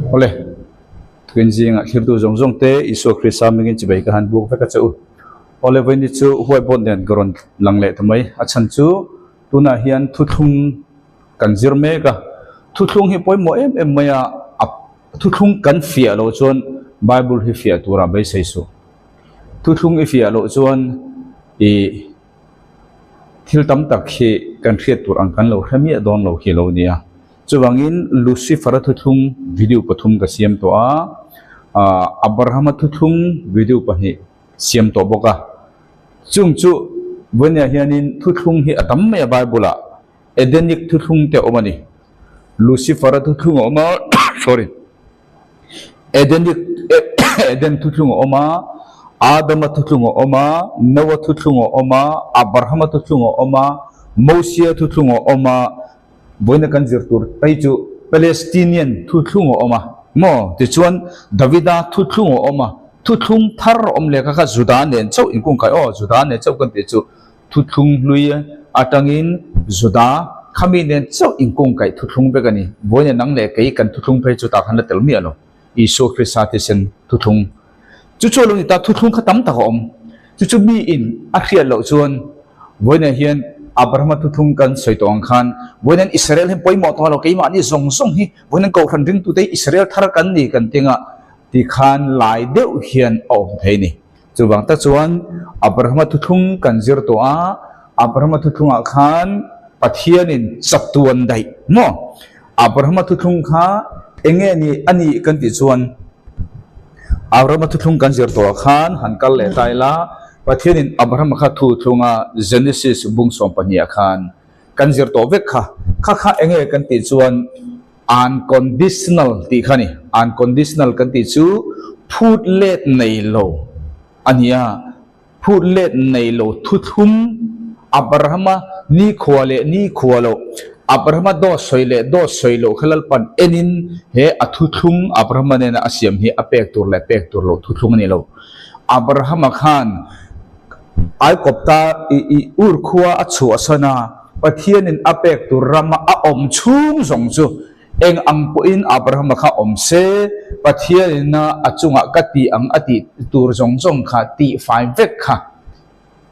Awle, tukin zingah thlirtu zawng zawng te Isua Krista hmingin chibai ka han buk vek a che u. Awle, vawiin ni chu whiteboard nen ka rawn lang leh ta mai. A chhan chu tunah hian thuthlung kan zir mek a, thuthlung hi pawimawh em em mai a, a thuthlung kan fiah loh chuan Bible hi fiah turah beisei suh. Thuthlung i fiah loh chuan i thil tam tak hi kan hriat tur ang kan lo hre miah dawn lo hi lo nia. Chuvangin Lucifer-a thuthlung video pathum ka siam tawh a, Abraham-a thuthlung video pahnih siam tawh bawk a. Chung chu vawinia hianin thuthlung hi a tam mai a Bible-ah Edenic thuthlung te a awm a ni. Lucifer-a thuthlung a awm a, sorry. Edenic Eden thuthlung a awm a, Adama thuthlung a awm a, Noah thuthlung a awm a, Abrahama thuthlung a awm a, Mosia thuthlung a awm a, vawiina kan zir tur phei chu Palestinian thuthlung a awm a maw? Tichuan Davida thuthlung a awm a, thuthlung thar a awm leh kha kha Juda nen chauh inkungkai aw, Juda nen chauh kan tih chu Thuthlung hlui atangin Juda khami nen chauh inkungkaih thuthlung vek a ni. Vawiin nang leh kei kan thuthlung phei chu tah khan la tel miah lo. Isua Krista thisen thuthlung chu chu a lo ni ta. Thuthlung kha tam tak a awm. Chu chu miin a hriat loh chuan vawiinah hian Abrahama thuthlung kan sawi tawh ang khan vawiin Israel hi pawimawh tawh lo keimahni zawng zawng hi vawiin Kohhran ringtute hi Israel thar kan ni kan tinga tikhan lai deuh hian a awm thei a ni. Chuvang tak chuan Abrahama thuthlung kan zir tawh a, Abrahama thuthlungah khan Pathianin chatuan daih maw? Abrahama thuthlung kha eng nge ni a nih kan tih chuan Abrahama thuthlung kan zir tawhah khan han kal leh ta ila, Pathianin Abrahama kha thuthlunga Genesis bung 12 ah khan kan zir tawh vek kha. Kha kha eng nge kan tih chuan Unconditional tih kha a ni. Unconditional kan tih chu phut let nei lo a ni a. Phut let nei lo thuthlum Abrahama nikhua leh nikhua loh, Abrahama dawt sawi leh dawt sawi loh kha Lalpan enin he a thuthlum Abrahama nena a siam hi a pek tur leh pek tur loh thuthlung a ni lo. Abrahama khan Aikawpta i Ur khua a chhuahsan a, Pathianin a pek tur rama a awm chhung zawng chu eng ang pawhin Abrahama kha awm se, Pathianin a chungah ka tih ang a tih tur zawng zawng kha tihfai vek kha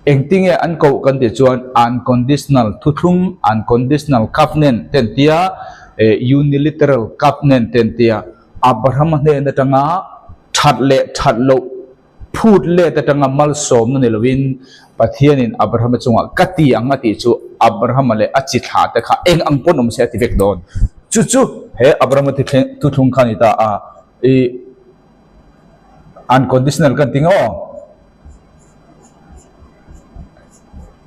engtinge an koh kan tih chuan unconditional thuthlung, unconditional covenant te an ti a, unilateral covenant te an ti a, Abrahama hnen atanga that leh that loh Phut let atanga malsawmna ni loin Pathianin Abrahama chungah ka ti ang a tih chu Abrahama leh a chi thla te kha eng ang pawn awm se a ti vek dawn. Chu chu he Abrahama thuthlung kha a ni ta a, i unconditional kan ti ngawh.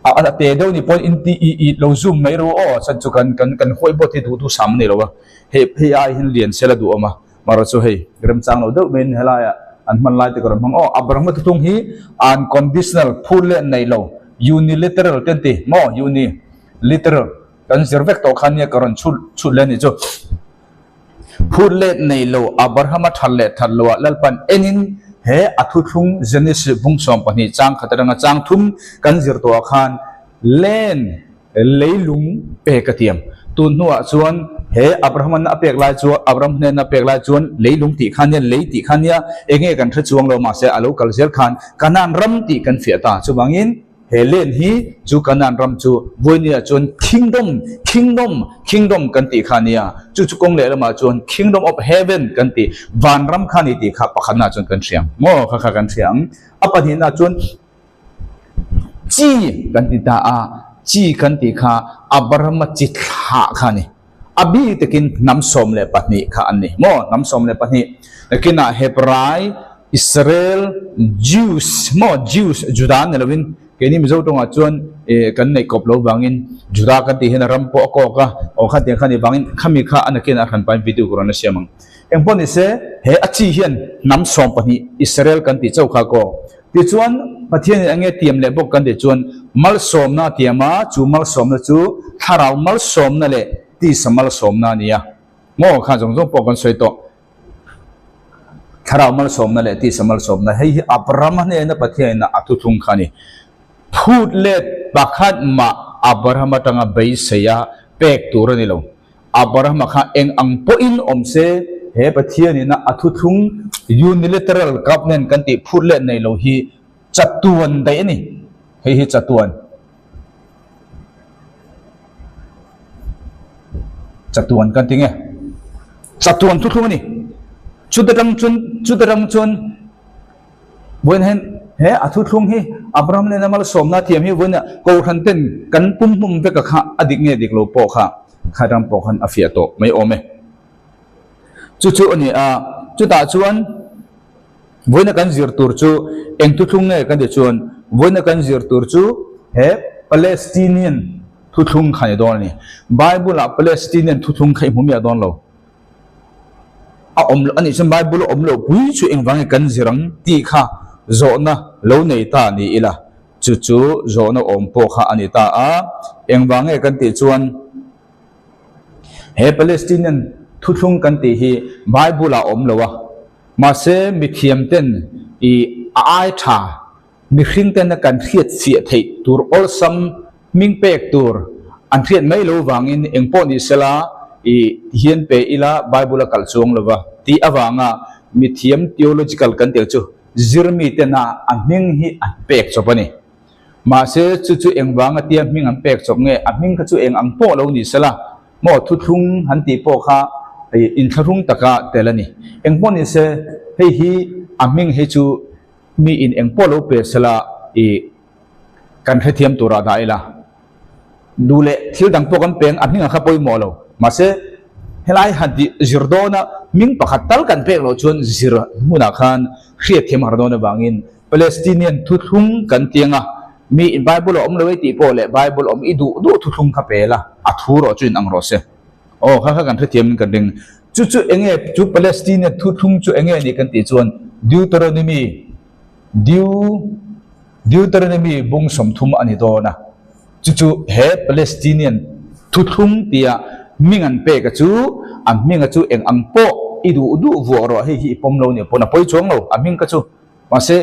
A te deuh ni pawn in ti i i lo zoom mai ru aw, chhan chu kan kan kan whiteboard hi duh duh sam a ni lo a, hei hei ai hian lian sela duh awm a. Mara chu hei remchang lo deuh maiin helaiah an hman lai te ka rawn hmang aw. Abrahama thuthlung hi unconditional, phut leh nei lo, unilateral te an ti maw? Uni-literal kan zir vek tawh khan nia ka rawn chhut chhut leh a nih chu. Phut leh nei lo Abrahama that leh that loah Lalpan enin he a thuthlung Genesis bung 12 chang khat atanga chang thum kan zir tawhah khan len Leilung pek a tiam. Tun hnuah chuan he Abraham-an a pek lai chuan, Abraham hnena a pek lai chuan leilung tih kha nia, lei tih kha nia, enge kan hre chuang lo mahse a lo kal zel khan Kanaan ram tih kan fiah ta. Chuvangin he len hi chu Kanaan ram chu vawinia chuan kingdom, kingdom, kingdom kan tih kha nia. Chu chu kawng lehlamah chuan kingdom of heaven kan tih, vanram kha ni tih kha pakhatnaah chuan kan hria ang. Maw kha kha kan hria ang. A pahnihnaah chuan. Chi kan ti ta a, chi kan tih kha Abrahama chi thlah kha a ni. A bik takin hnam 12 kha an ni maw? Hnam 12. Nakinah Hebrai, Israel, Jews maw? Jews, Juda ni lovin keini Mizo tawngah chuan kan neih kawp lo vangin Juda kan tih hian a ram pawh a kawk a, aw khatiang kha ni vangin khami kha a nakinah a hranpain video ka rawn la siam ang. Engpawh ni se, he a chi hian hnam 12 Israel kan tih chauh kha kaw. Tichuan, Pathianin eng nge tiam leh bawk kan tih chuan malsawmna a tiam a, chu malsawmna chu thlarau malsawmna leh tisa malsawmna a ni a. Maw kha zawng zawng pawh kan sawi tawh. Thlarau malsawmna leh tisa malsawmna, hei hi Abrahama hnena Pathianin a thuthlung kha a ni. Phut let pakhat mah Abraham atanga beiseia pek tur a ni lo. Abrahama kha eng ang pawhin awm se, he Pathian ina a thuthlung unilateral covenant kan tih phut let nei lo hi chatuan daih a ni. Hei hi chatuan. Chatuan kan ti nge? Chatuan thuthlung a ni. Chuta tang chuan chuta tang chuan Vawiin hian he a thuthlung hi Abraham nena malsawmna thiam hi vawiin Kohhran ten kan pum hmum vek a kha a dik nge dik lo pawh kha kha ram pawh khan a fiah tawh mai awm e. Chu chu a ni a, chutah chuan vawiina kan zir tur chu eng thuthlung nge kan tih chuan vawiina kan zir tur chu he Palestinian thuthlung kha ni dawn a ni. Bible ah Palestinian thuthlung kha i hmu miah dawn lo. A awm loh a nih chuan Bible a awm loh pui chu engvang nge kan zir ang tih kha zawhna lo nei ta ni ila, chu chu zawhna awm pawh kha a ni ta a. Engvang nge kan tih chuan he Palestinian thuthlung kan tih hi Bible ah a awm lo a, mahse mithiam ten i a ai tha Mihring tena kan hriat fiah theih tur awlsam hming pek tur an hriat mai lo vangin engpawh ni sela i tihian pe ila Bible a kalh chuang lova tih avanga mithiam theological kan tih chu zirmi tena a hming hi an pek chawp a ni. Mahse chu chu engvanga tia hming an pek chawp nge a hming kha chu eng ang pawh lo ni sela maw thuthlung han tih pawh kha inthlahrung taka tel a ni. Engpawh ni se hei hi a hming hi chu Mi in eng pawh lo pe sela i kan hrethiam turah dah ila. Duh leh thil dang pawh kan peng a hming a kha pawimawh lo. Mahse, helai han tih zir dawna hming pakhat tal kan pek loh chuan zir hmunah khan hriatthiam har dawn avangin Palestinian thuthlung kan tiang a, mi in Bible a awm lo e tih pawh leh Bible awm i duh duh thuthlung kha pe la, a thu rawh chu in ang rawh se. Aw, kha kha kan hrethiam in kan ring. Chu chu enge, chu Palestinian thuthlung chu enge ni kan tih chuan Deuteronomy, Deu, Deuteronomy bung 30 a ni dawn a. Chu chu he Palestinian thuthlung tia hming an pek a chu, a hming a chu eng ang pawh i duh duh vuah rawh hei hi i pawm lo nia pawn a pawi chuang lo, a hming kha chu. Mahse,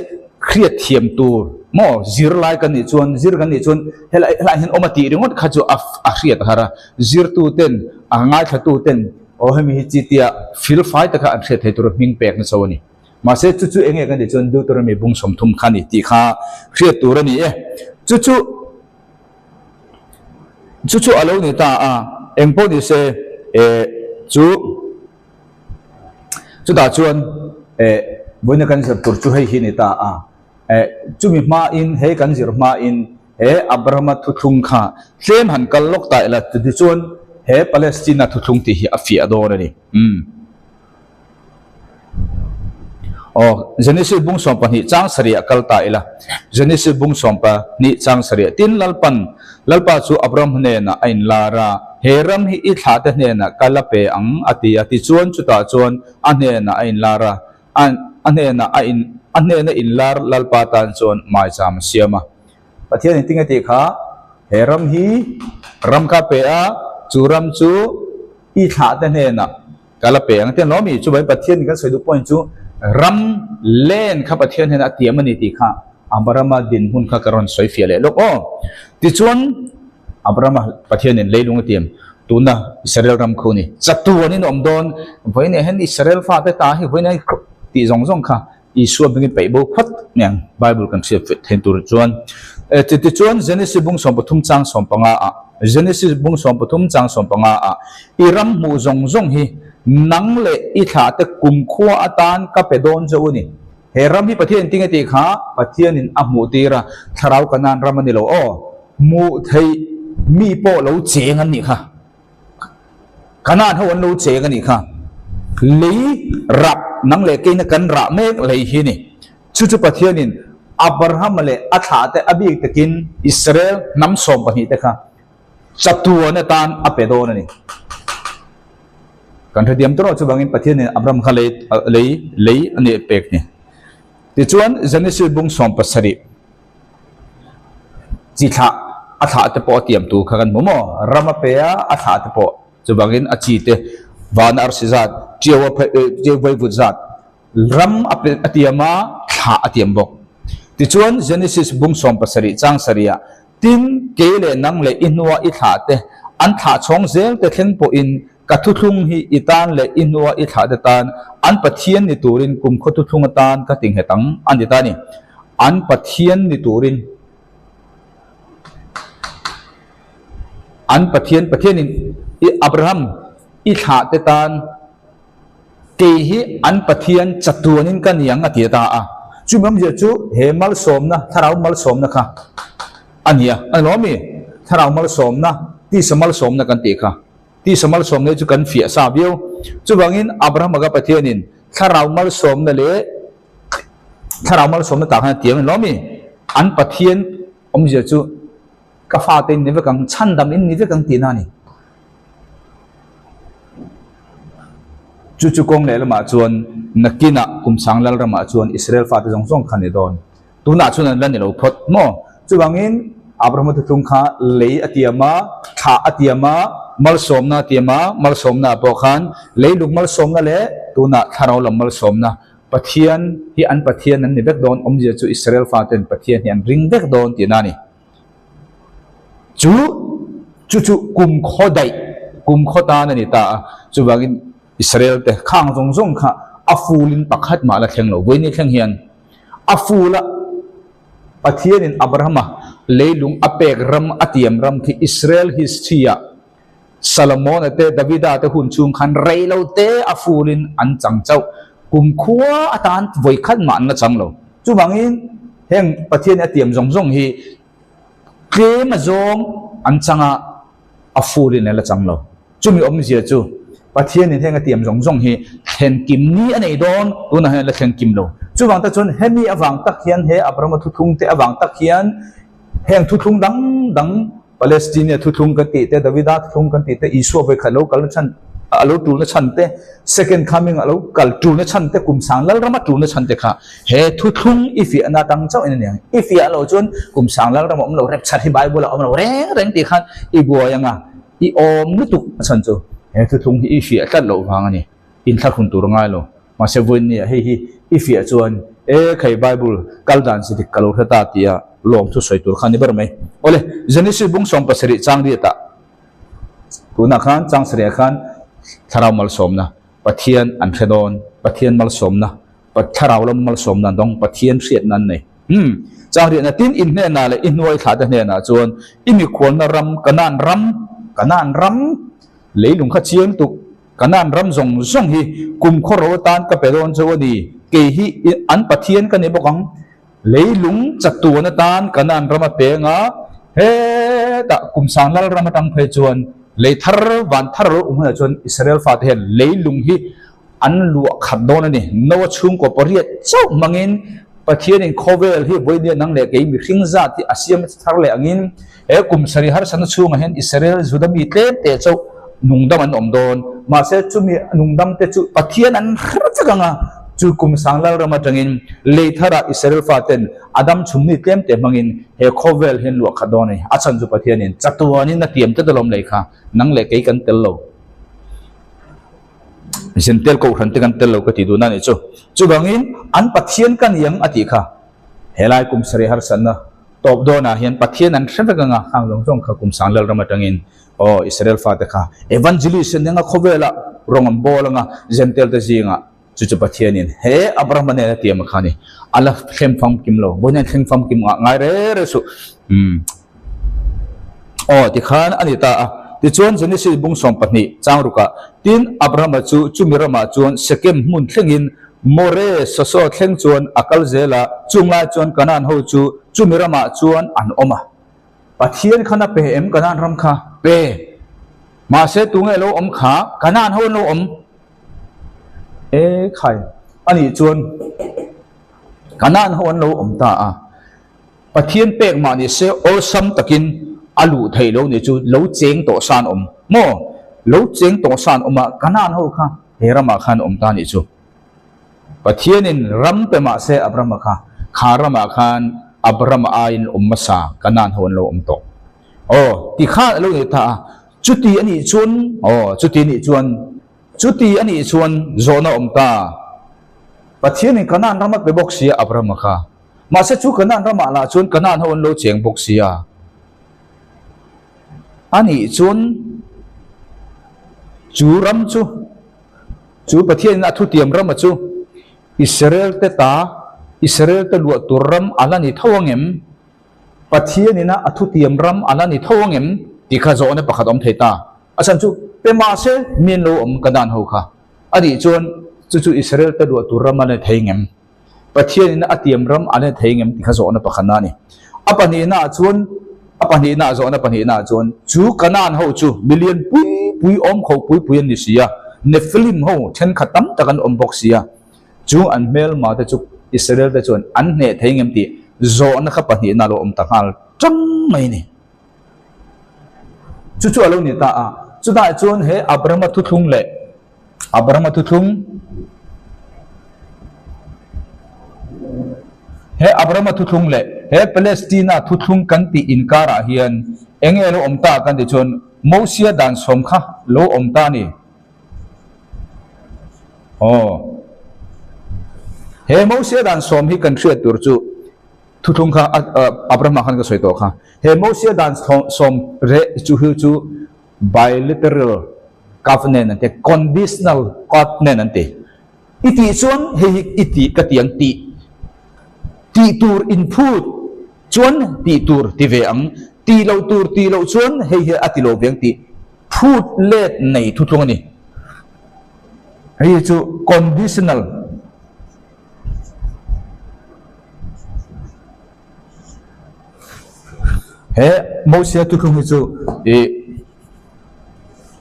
hriat thiam tur maw zirlai kan nih chuan, zir kan nih chuan helai helai hian awm a tih ringawt kha chu a a hriat a har a. Zirtu ten, a ngaithlatu ten aw hemi hi chi tia filfai taka an hriat thei tura hming pek na cho a ni. Mahse, chu chu enge kan tih chuan Deuteronomy bung 30 kha a ni tih kha hriat tur a ni e. Chu chu chu chu a lo ni ta a, engpawh ni se eh chu. Chutah chuan eh vawiina kan zir tur chu hei hi ni ta a, eh chumi hmain he kan zir hmain he Abrahama thuthlung kha tlem han kal lawk ta ila tichuan he Palestina thuthlung tih hi a fiah dawn a ni. Umm. Aw, Genesis bung 12 chang sarih ah kal ta ila. Genesis bung 12 chang sarih ah tin Lalpan, Lalpa chu Abraham hnenah a inlar a, He ram hi i thlahte hnenah ka la pe ang, a ti a. Tichuan chutah chuan a hnenah a inlar a, a a hnenah a in a hnena inlar Lalpa tan chuan maicham a siam a. Pathian in tinge tih kha, He ram hi ram ka pe a, chu ram chu i thlahte hnenah Ka la pe ang tiang lo mi? Chuvangin Pathian nih kan sawi duh point chu ram len kha Pathian hian a tiam a ni tih kha Abrahama dinhmun kha ka rawn sawi fiah leh lawk aw. Tichuan Abrahama Pathianin leilung a tiam tuna Israel ram khu ni. Chatuanin a awm dawn vawiin ah hian Israel fate ta hi vawiin ah tih zawng zawng kha Isua hmingin peih bo phawt mai ang Bible kan hriat fiah theih tur chuan. Chutichuan Genesis bung 13 chang 15 ah Genesis bung 13 chang 15 ah I ram hmuh zawng zawng hi nang leh i thlahte kumkhua atan ka pe dawn che u ni. He ram hi Pathian tinge tih kha Pathianin a hmuh tir a, thlarau Kanaan ram a ni lo aw. Hmuh theih mi pawh lo cheng an nih kha. Kanaan ho an lo cheng a nih kha. Lei rah nang leh keina kan rah mek lei hi ni. Chu chu Pathianin Abrahama leh a thlahte a bik takin Israel hnam 12 te kha chatuan atan a pe dawn a ni. Kan hrethiam tawh chuvangin Pathianin Abraham kha lei lei lei a nih pek ni. Tichuan Genesis bung 17 Chi thlah a thlah te pawh a tiam tur kha kan hmu maw? Ram a pe a, a thlah te pawh chuvangin a chi te van arsi zat, ṭiau a phei ṭiau vaivut zat ram a pe a tiam a, thlah a tiam bawk. Tichuan Genesis bung 17 chang sarih ah, Tin, kei leh nang leh i hnua i thlah te an thlah chhawng zel te thleng pawhin Ka thuthlung hi i tan leh i hnua i thlahte tan an Pathian ni turin kumkhaw thuthlung atan ka ti nghet ang, a ni ta a ni. An Pathian ni turin an Pathian, Pathianin i Abraham i thlahte tan kei hi an Pathian chatuanin ka ni ang a ti ta a. Chumi awmzia chu he malsawmna, thlarau malsawmna kha a ni a, a ni lo mi? Thlarau malsawmna, tisa malsawmna kan tih kha. Tisa malsawmna hi chu kan fiah sa viau. Chuvangin Abraham aka Pathianin thlarau malsawmna leh thlarau malsawmna tah khan a tiam a ni lo mi? An Pathian awmzia chu ka fate in ni vek ang, chhandam in ni vek ang tihna a ni. Chu chu kawng lehlamah chuan nakinah kum sang lalramah chuan Israel fate zawng zawng kha ni dawn. Tunah chuan an la ni lo phawt maw? Chuvangin Abrahama thuthlung kha lei a tiam a, thlah a tiam a, malsawmna a tiam a, malsawmna ah pawh khan leilung malsawmna leh tunah thlarau lam malsawmna Pathian hi an Pathian an ni vek dawn, awmzia chu Israel faten Pathian hi an ring vek dawn tihna a ni. Chu chu chu kumkhaw daih, kumkhaw tan a ni ta a, chuvangin Israel te khang zawng zawng kha a fulin pakhat mah la thleng lo, vawiin thleng hian a fula Pathianin Abrahama leilung a pek ram a tiam ram khi Israel history-ah Solomon-a te Davida te hun chhung khan rei lo te a fulin an chang chauh, kumkhua atan vawikhat mah an la chang lo. Chuvangin heng Pathianin a tiam zawng zawng hi tlem a zawng an chang a, a fulin an la chang lo. Chumi awmzia chu Pathianin heng a tiam zawng zawng hi thlen kim ni a nei dawn, tunah hian a la thlen kim lo. Chuvang tak chuan hemi avang tak hian he Abrahama thuthlung te avang tak hian heng thuthlung dang dang Palestina thuthlung kan tih te, Davida thuthlung kan tih te, Isua vawikhat lo kalna chhan a lo tulna chhan te, second coming a lo kal tulna chhan te, kum sang Lalrama tulna chhan te kha he thuthlung i fiahna atang chauhin a ni ang. I fiah loh chuan kum sang Lalrama awm lo rep chhat hi Bible ah awm lo reng reng tih khan i buai ang a. I awm lutuk a chhan chu he thuthlung hi i fiah tlat loh vang a ni. Inthlahrun tur a ngai lo. Mahse vawiin nia hei hi i fiah chuan e khai Bible kal dan si dik ka lo hre ta tia lawm thu sawi tur kha a ni ber mai. Awle, Genesis bung 17 chang riatah tunah khan chang sarihah khan thlarau malsawmna Pathian an hre dawn, Pathian malsawmna Thlarau lam malsawmna an dawng, Pathian hriatna an nei. Umm, chang riahna tin in hnenah leh i hnuai thlahte hnenah chuan i mikhualna ram, Kanaan ram, Kanaan ram, leilung kha chiang tuk, Kanaan ram zawng zawng hi kumkhaw ro atan ka pe dawn chauh a ni, kei hi an Pathian ka ni bawk ang. Leilung chatuan atan Kanaan ram a peng a, hetah kum sang lal ram atang phei chuan lei thar, van thar ro awm hunah chuan Israel fate hian leilung hi an luah khat dawn a ni. Noa chhungkaw pariat chauh hmangin Pathianin khawvel hi vawinia nang leh kei mihring zat hi a siam thar leh angin he kum sarih harsatna chhungah hian Israel Juda mi tlem teh chauh nungdam an awm dawn. Mahse chumi nungdam te chu Pathian an hre chak ang a, chu kum sang Lalram atangin lei tharah Israel faten a dam chhum mi tlem teh hmangin he khawvel hian luah khat dawn a ni. A chhan chu Pathianin chatuanin a tiam tlat alawm lei kha nang leh kei kan tel lo. Zentel kohhran te kan tel lo ka ti duhna a nih chu. Chuvangin an Pathian ka ni ang a tih kha helai kum sarih harsatna tawp dawnah hian Pathian an hre vek ang a, khang zawng zawng kha kum sang Lalram atangin aw Israel fate kha Evangelist an eng a khawvelah rawng an bawl ang a, Zentel te zingah chu chu Pathianin he Abrahama nena tiam a kha a ni. A la thleng famkim lo, vawiin an thleng famkim ngah ngai re re suh. Umm. Aw, tikhan a ni ta a. Tichuan Genesis bung 12 chang rukah, Tin, Abrahama chu chumi ramah chuan Sekem hmun thlengin More sawsaw thleng chuan a kal zel a, chung lai chuan Kanaan ho chu chumi ramah chuan an awm a. Pathian khan a pe em Kanaan ram kha? Pe. Mahse tunge lo awm kha? Kanaan ho an lo awm. E khai, anih chuan Kanaan ho an lo awm ta a. Pathian pek mah ni se awlsam takin a luh theih lo ni chu lo cheng tawh san awm maw? Lo cheng tawh san awm a, Kanaan ho kha he ramah khan awm ta nih chu. Pathianin ram pe mah se Abrahama kha, kha ramah khan Abrahama aiin awm hmasa Kanaan ho an lo awm tawh. Aw, ti khan a lo ni ta a, chuti a nih chuan, aw, chuti a nih chuan, chuti a nih chuan zawhna awm ta. Pathianin Kanaan ram a pe bawk sia Abrahama kha. Mahse chu Kanaan ramah lah chuan Kanaan ho an lo cheng bawk si a. A nih chuan Chu ram chu, chu Pathianin a thutiam rama chu Israel-te ta, Israel-te luah tur ram a la ni tho ang em? Pathianin a thutiam ram a la ni tho ang em? Tih kha zawhna pakhat awm thei ta. A chhan chu pe mahse mi an lo awm ka dan ho kha. A nih chuan chu chu Israel-te luah tur ram a la ni thei ang em? Pathianin a tiam ram a la thei ngem tih kha zawhna pakhatna a ni. A pahnihnaah chuan, a pahnihnaah zawhna pahnihnaah chuan, chu Kanaan ho chu milian pui pui awm kho pui pui an ni si a, Nephilim ho thenkhat tam tak an awm bawk si a, chu an hmelma te chu Israel te chuan an hneh thei ngem tih zawhna kha pahnihna a lo awm ta nghal tang mai a ni. Chu chu a lo ni ta a, chutah chuan he Abrahama thuthlung leh Abrahama thuthlung He Abrahama thuthlung leh he Palestina thuthlung kan tih inkarah hian eng nge lo awm ta kan tih chuan Mosia dan sawm kha lo awm ta a ni. Aw. He Mosia dan sawm hi kan hriat tur chu thuthlung kha Abrahama khan ka sawi tawh kha. He Mosia dan sawm reh chu hi chu Bilateral covenant an ti, conditional covenant an ti. I tih chuan hei hi i tih ka ti ang tih, tih tur inphut chuan tih tur ti ve ang, tih loh tur tih loh chuan hei hi a ti lo ve ang tih phut let nei thuthlung a ni. Hei hi chu conditional. He Mosia thuthlung hi chu ih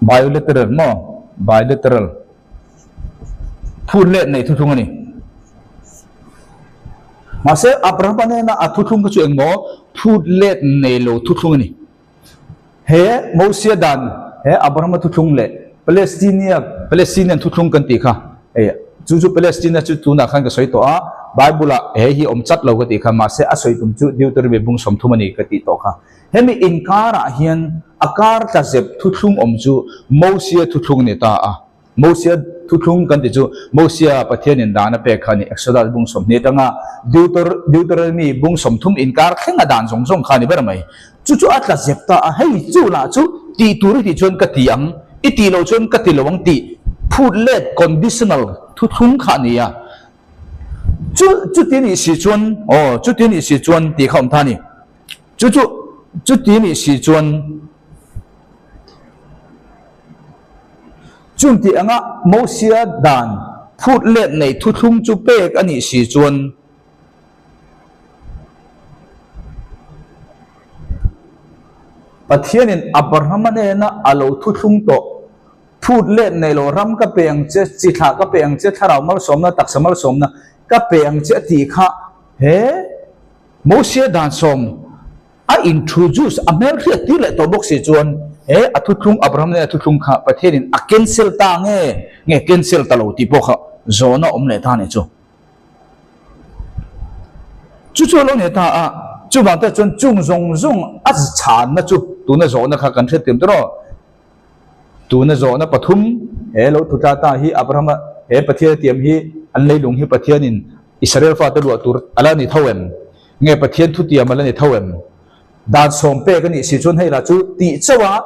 bilateral maw bilateral phut let nei thuthlung a ni. Mahse Abrahama nena a thuthlung kha chu engmaw phut let nei lo thuthlung a ni. He Mosia dan, he Abrahama thuthlung leh Palestinia, Palestinian thuthlung kan tih kha, hei chu chu Palestina chu tunah khan ka sawi tawh a, Bible ah he hi awm chat lo ka tih kha, mahse a sawi tum chu Deuteronomy bung 30 a ni ka tih tawh kha. Hemi inkarah hian a kar tla zep thuthlung awm chu Mosia thuthlung a ni ta a. Mosia thuthlung kan ti chu Mosia Pathianin dan a pek kha a ni. Exodus bung 20 atanga Deuteronomy bung 30 inkar thleng a dan zawng zawng kha a ni ber mai. Chu chu a tla zep ta a, hei chu lah chu tih tur i tih chuan ka ti ang, i tih loh chuan ka ti lo ang tih phut let conditional thuthlung kha a ni a. Chu chuti nih si chuan aw chuti nih si chuan tih kha awm ta a ni. Chu chu chuti nih si chuan. Chung tih anga Mosia dan phut let nei thuthlung chu pek a nih si chuan Pathianin Abrahama hnena a lo thuthlung tawh, Phut let nei lo ram ka pe ang che, chi thlah ka pe ang che, thlarau malsawmna, taksa malsawmna ka pe ang che a tih kha he Mosia dan sawm A introduce, a hmelhriat tir leh tawh bawk si chuan he a thuthlung, Abraham nen a thuthlung kha Pathianin a cancel ta nge nge cancel ta lo tih pawh kha zawhna awm leh ta a nih chu. Chu chu a lo ni ta a, chuvang te chuan chung zawng zawng a chhanna chu tuna zawhna kha kan hriat tir tawh rawh. Tuna zawhna pathum he lo thu tla ta hi Abrahama he Pathian a tiam hi an leilung hi Pathianin Israel fate luah tur a la ni tho em? Nge Pathian thutiam a la ni tho em? Dan sawm pek a nih si chuan hei lah chu tih chauh a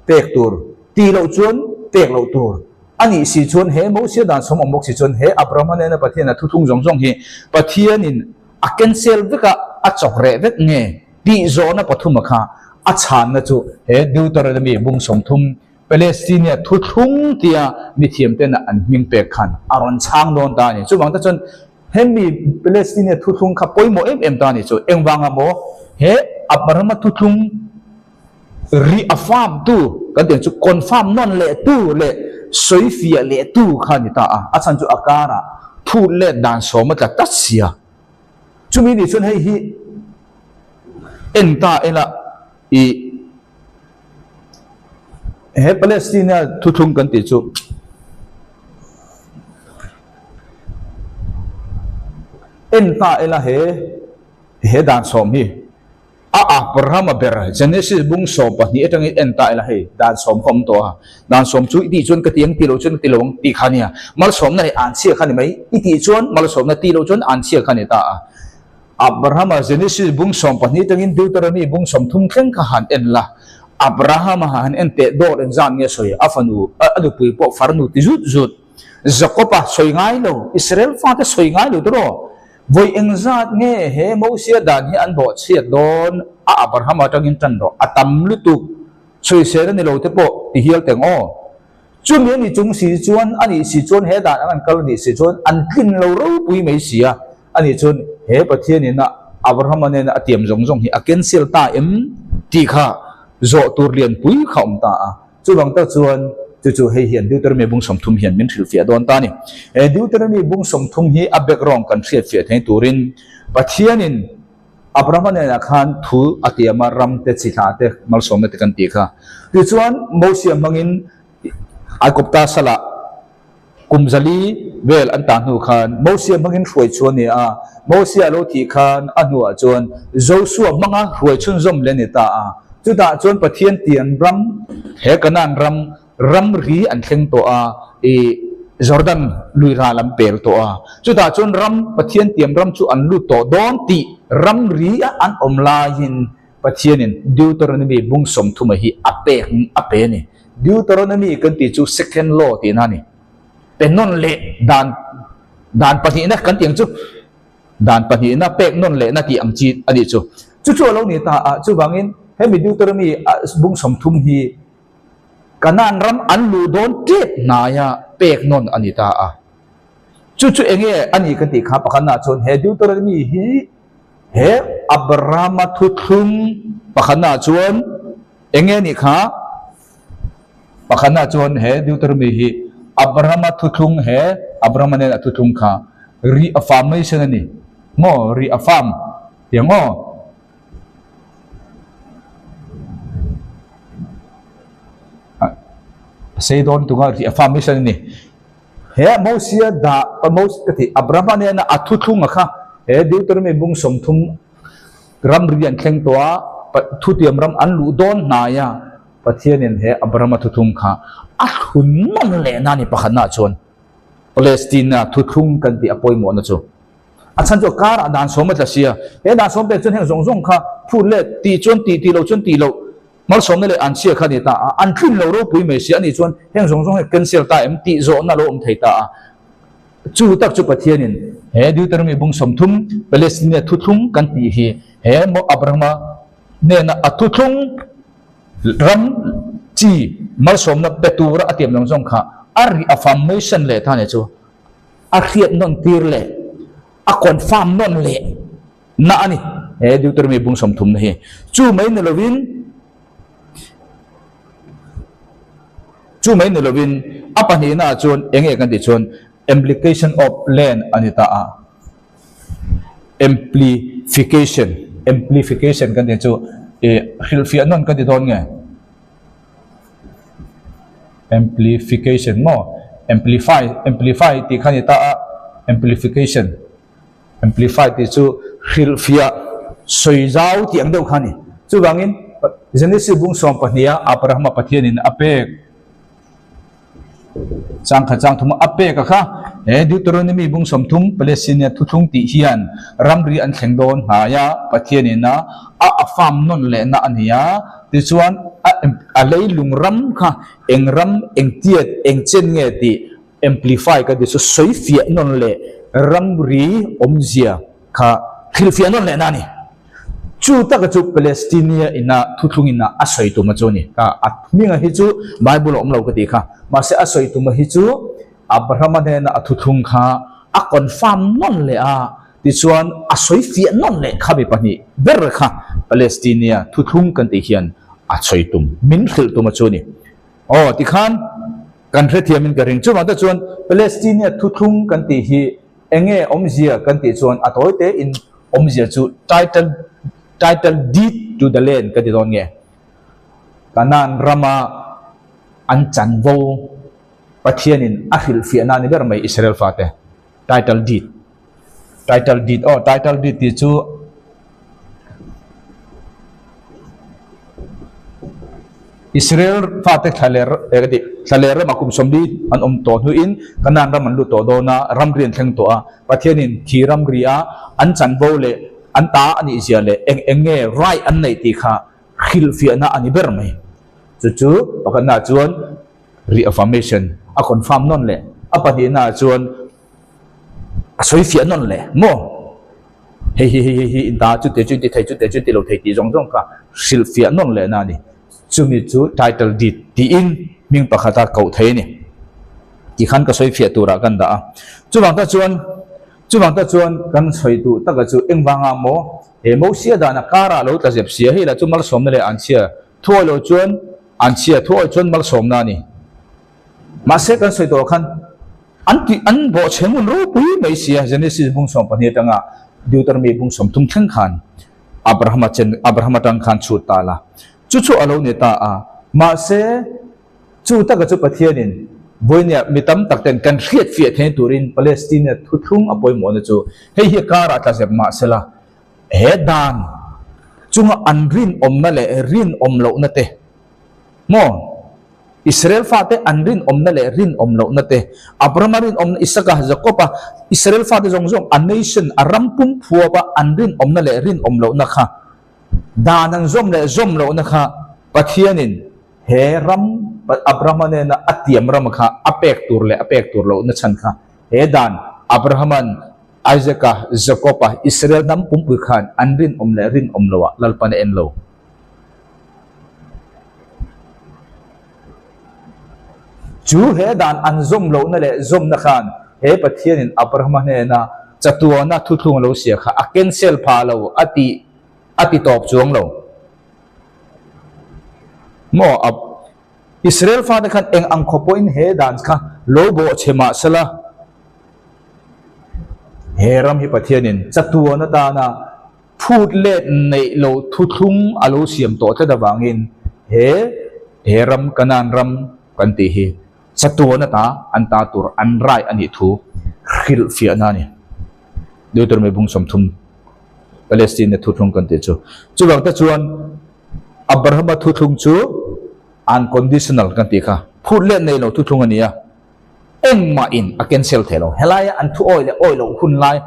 pek tur, tih loh chuan pek loh tur a nih si chuan he Mosia dan sawm awm bawk si chuan he Abrahama nena Pathian a thuthlung zawng zawng hi Pathianin a cancel vek a, a chawk reh vek nge tih zawhna pathuma kha a chhanna chu he Deuteronomy bung 30 Palestinia thuthlung tia mithiamtena an hming pek khan a rawn chhang dawn ta a ni. Chuvang te chuan Hemi Palestine thuthlung kha pawimawh em em ta a ni chu. Engvanga maw he Abrahama thuthlung reaffirm tu kan tih ang chu confirm nawn leh tu leh sawi fiah leh tu kha a ni ta a. A chhan chu a karah phut let dan sawm a tla tlat sia. Chumi nih chuan hei hi en ta ila ih he Palestine thuthlung kan tih chu En ta ila he he dan sawm hi a Abrahama ber Genesis bung 12 atangin en ta ila hei dan sawm kha awm tawh a, dan sawm chu i tih chuan ka ti ang ti lo chuan ka ti lo ang tih kha nia, malsawmna leh anchhia kha ni mai, i tih chuan malsawmna ti lo chuan anchhia kha ni ta a. Abrahama Genesis bung 12 atangin Deuteronomy bung 30 thleng kha han en la. Abrahama han en teh dawt engzat nge sawi a fanu a nupui pawh farnu ti zut zut. Jakob-a sawi ngai lo, Israel fate sawi ngai lo tiraw? Vawi engzat nge he Mosia dan hi an bawhchhiat dawn a Abrahama atangin tan rawh a tam lutuk sawisel a ni lo te pawh ti hial teng aw. Chumi a ni chung si chuan a nih si chuan he dan ang an kal a nih si chuan an tlin lo ropui mai si a, a nih chuan he Pathianin a Abrahama nena a tiam zawng zawng hi a cancel ta em tih kha zawh tur lianpui kha awm ta a. Chuvang tak chuan chu chu hei hian Deuteronomy bung 30 hian min hrilhfiah dawn ta a ni. He Deuteronomy bung 30 hi a background kan hriatfiah thei turin Pathianin Abrahama nenah khan thu a tiam a, ram te, chi hla te, malsawmna te kan tih kha. Tichuan Mosia hmangin Aigupta salah kum zali vel an tah hnu khan Mosia hmangin hruai chu a ni a, Mosia a lo thih khan a hnuah chuan Josua hmanga hruai chhunzawm leh a ni ta a. Chutah chuan Pathian tian ram, he Kanaan ram, ramri an thleng tawh a, ih Jordan lui ral an pel tawh a. Chutah chuan ram, Pathian tiam ram chu an lut tawh dawn tih ramri a an awm laiin Pathianin Deuteronomy bung 30 hi a pek a pe a ni. Deuteronomy kan tih chu second law tihna a ni. Pe nawn leh dan dan pahnihna kan tih ang chu. Dan pahnihna pek nawn lehna tih ang chi a nih chu. Chu chu a lo ni ta a, chuvangin hemi Deuteronomy bung 30 hi Kanaan ram an luh dawn tep hnaia pek nawn a ni ta a. Chu chu enge a ni kan tih kha pakhatnaah chuan he Deuteronomy hi He Abrahama thuthlung pakhatnaah chuan eng nge nih kha? Pakhatnaah chuan he Deuteronomy hi Abrahama thuthlung he Abrahama nen a thuthlung kha reaffirmation a ni maw? Reaffirm ti ang aw. A sei dawn tunga reaffirmation a ni. He Mosia dah Mos ka ti Abrahama nena a thuthlunga kha he Deuteronomy bung 30 ramri an thleng tawh a, thutiam ram an luh dawn hnai a, Pathianin he Abrahama thuthlung kha a thlun nawn leh na a ni pakhatnaah chuan Palestina thuthlung kan tih a pawimawhna chu a chhan chu a karah dan sawm a tla sia, he dan sawm pek chuan heng zawng zawng kha phut let tih chuan tih tih loh chuan tih loh Malsawmna leh an chhia kha a ni ta a, an tlin lo ropui mai si a nih chuan heng zawng zawng hi cancel ta em tih zawhna lo awm thei ta a. Chu tak chu Pathianin he Deuteronomy bung 30 Palestine thuthlung kan tih hi he Abrahama hnena a thuthlung ram chi malsawmna pe tura a tiam zawng zawng kha a reaffirmation leh ta a nih chu a hriat nawn tir leh a confirm nawn leh Na a ni. He Deuteronomy bung 30 na hi chu mai ni lovin chu mai ni lovin a pahnihna ah chuan eng nge kan tih chuan implication of land a ni ta a. Amplification amplification kan tih chu ih hrilhfiah nawn kan ti dawn nge? Amplification maw? Amplify amplify tih kha a ni ta a amplification. Amplify tih chu hrilhfiah sawi zau tih ang deuh kha a ni. Chuvangin, Genesis bung 12 a Abrahama Pathianin a pek changkhat changthuma a pek a kha, he Deuteronomy bung 30 Palestine thuthlung tih hian ramri an thleng dawn hnai a, Pathianin a a farm nawn lehna a ni a, tichuan a leilung ram kha eng ram, eng tiat, eng chen nge tih Amplify ka ti chu sawifiah nawn leh ramri awmzia kha hrilhfiah nawn lehna a ni. Chu taka chu Palestinia ina thuthlung ina a sawi tuma chu a ni. Ka a hminga hi chu Bible a awm lo ka tih kha. Mahse a sawi tuma hi chu Abrahama hnena a thuthlung kha a confirm nawn leh a, tichuan a sawifiah nawn leh kha mi pahnih ber kha Palestinia thuthlung kan tih hian a sawi tum, min hrilh tuma chu a ni. Aw tikhan kan hrethiamin ka ring. Chuvang te chuan Palestine thuthlung kan tih hi eng nge awmzia kan tih chuan a tawi te in awmzia chu title title deed to the land ka ti dawn nge. Kanaan rama an chanvo Pathianin a hrilhfiahna a ni ber mai Israel fate title deed title deed aw title deed tih chu Israel fate thla leh eh ka tih thla leh rama kum 40 an awm tawh hnuin Kanaan ram an lut tawh dawn a ramri an thleng tawh a Pathianin thi ramri a an chanvo leh an ta a nih zia leh eng eng nge right an neih tih kha hrilhfiahna a ni ber mai. Chu chu pakhatnaah chuan reaffirmation a confirm nawn leh, a pahnihnaah chuan a sawi fiah nawn leh maw? Hei hi hei hi in ta chute chu in ti thei chute chu in ti lo thei tih zawng zawng kha hrilh fiah nawn lehna a ni. Chumi chu title deed tiin hming pakhata koh thei a ni tih khan ka sawi fiah turah kan dah a. Chuvang tak chuan chuvang tak chuan kan sawi duh taka chu engvangah maw he Mosia dana karah lo tla zep sia hei lah chu malsawmna leh anchhia thuawi lo chuan anchhia thuawi chuan malsawmna a ni. Mahse kan sawi tawh khan an tih an bawhchhe ngun ropui mai sia Genesis bung 12 atanga Deuteronomy bung 30 thleng khan Abrahama chen Abrahama tang khan chhut ta la. Chu chu a lo ni ta a. Mahse chu taka chu Pathianin vawinia mi tam tak ten kan hriat fiah theihna turin Palestina thuthlung a pawimawhna chu hei hi karah tla zep mahsela he dan chunga an rinawmna leh rinawm lohna te maw Israel fate an rinawmna leh rinawm lohna te, Abrahama rinawmna, Isaka, Jakoba, Israel fate zawng zawng a nation, a ram pum phuapa an rinawmna leh rinawm lohna kha, dan an zawm leh zawm lohna kha Pathianin he ram Abrahama nena a tiam ram kha a pek tur leh a pek tur lohna chhan kha he dan Abrahaman Isaka, Jakoba, Israel hnam pumpui khan an rinawm leh rinawm loah Lalpan a en lo. Chu he dan an zawm lohna leh zawmna khan he Pathianin Abrahama hnena chatuana thuthlung a lo sia kha a cancel phah lo a ti a ti tawp chuang lo. Maw a Israel fate khan eng ang khaw pawhin he dan kha lo bawh che mah sela he ram hi Pathianin chatuan atana Phut let neih lo thuthlung a lo siam tawh tlat avangin he he ram Kanaan ram kan tih hi chatuan ata an ta tur an rai a nih thu hrilh fiahna a ni. Deuteronomy bung 30 Palestine-a thuthlung kan tih chu. Chuvang te chuan Abrahama thuthlung chu unconditional kan tih kha phut let neih lo thuthlung a ni a, engmahin a cancel thei lo. Helaia an thu awi leh awi loh hun lai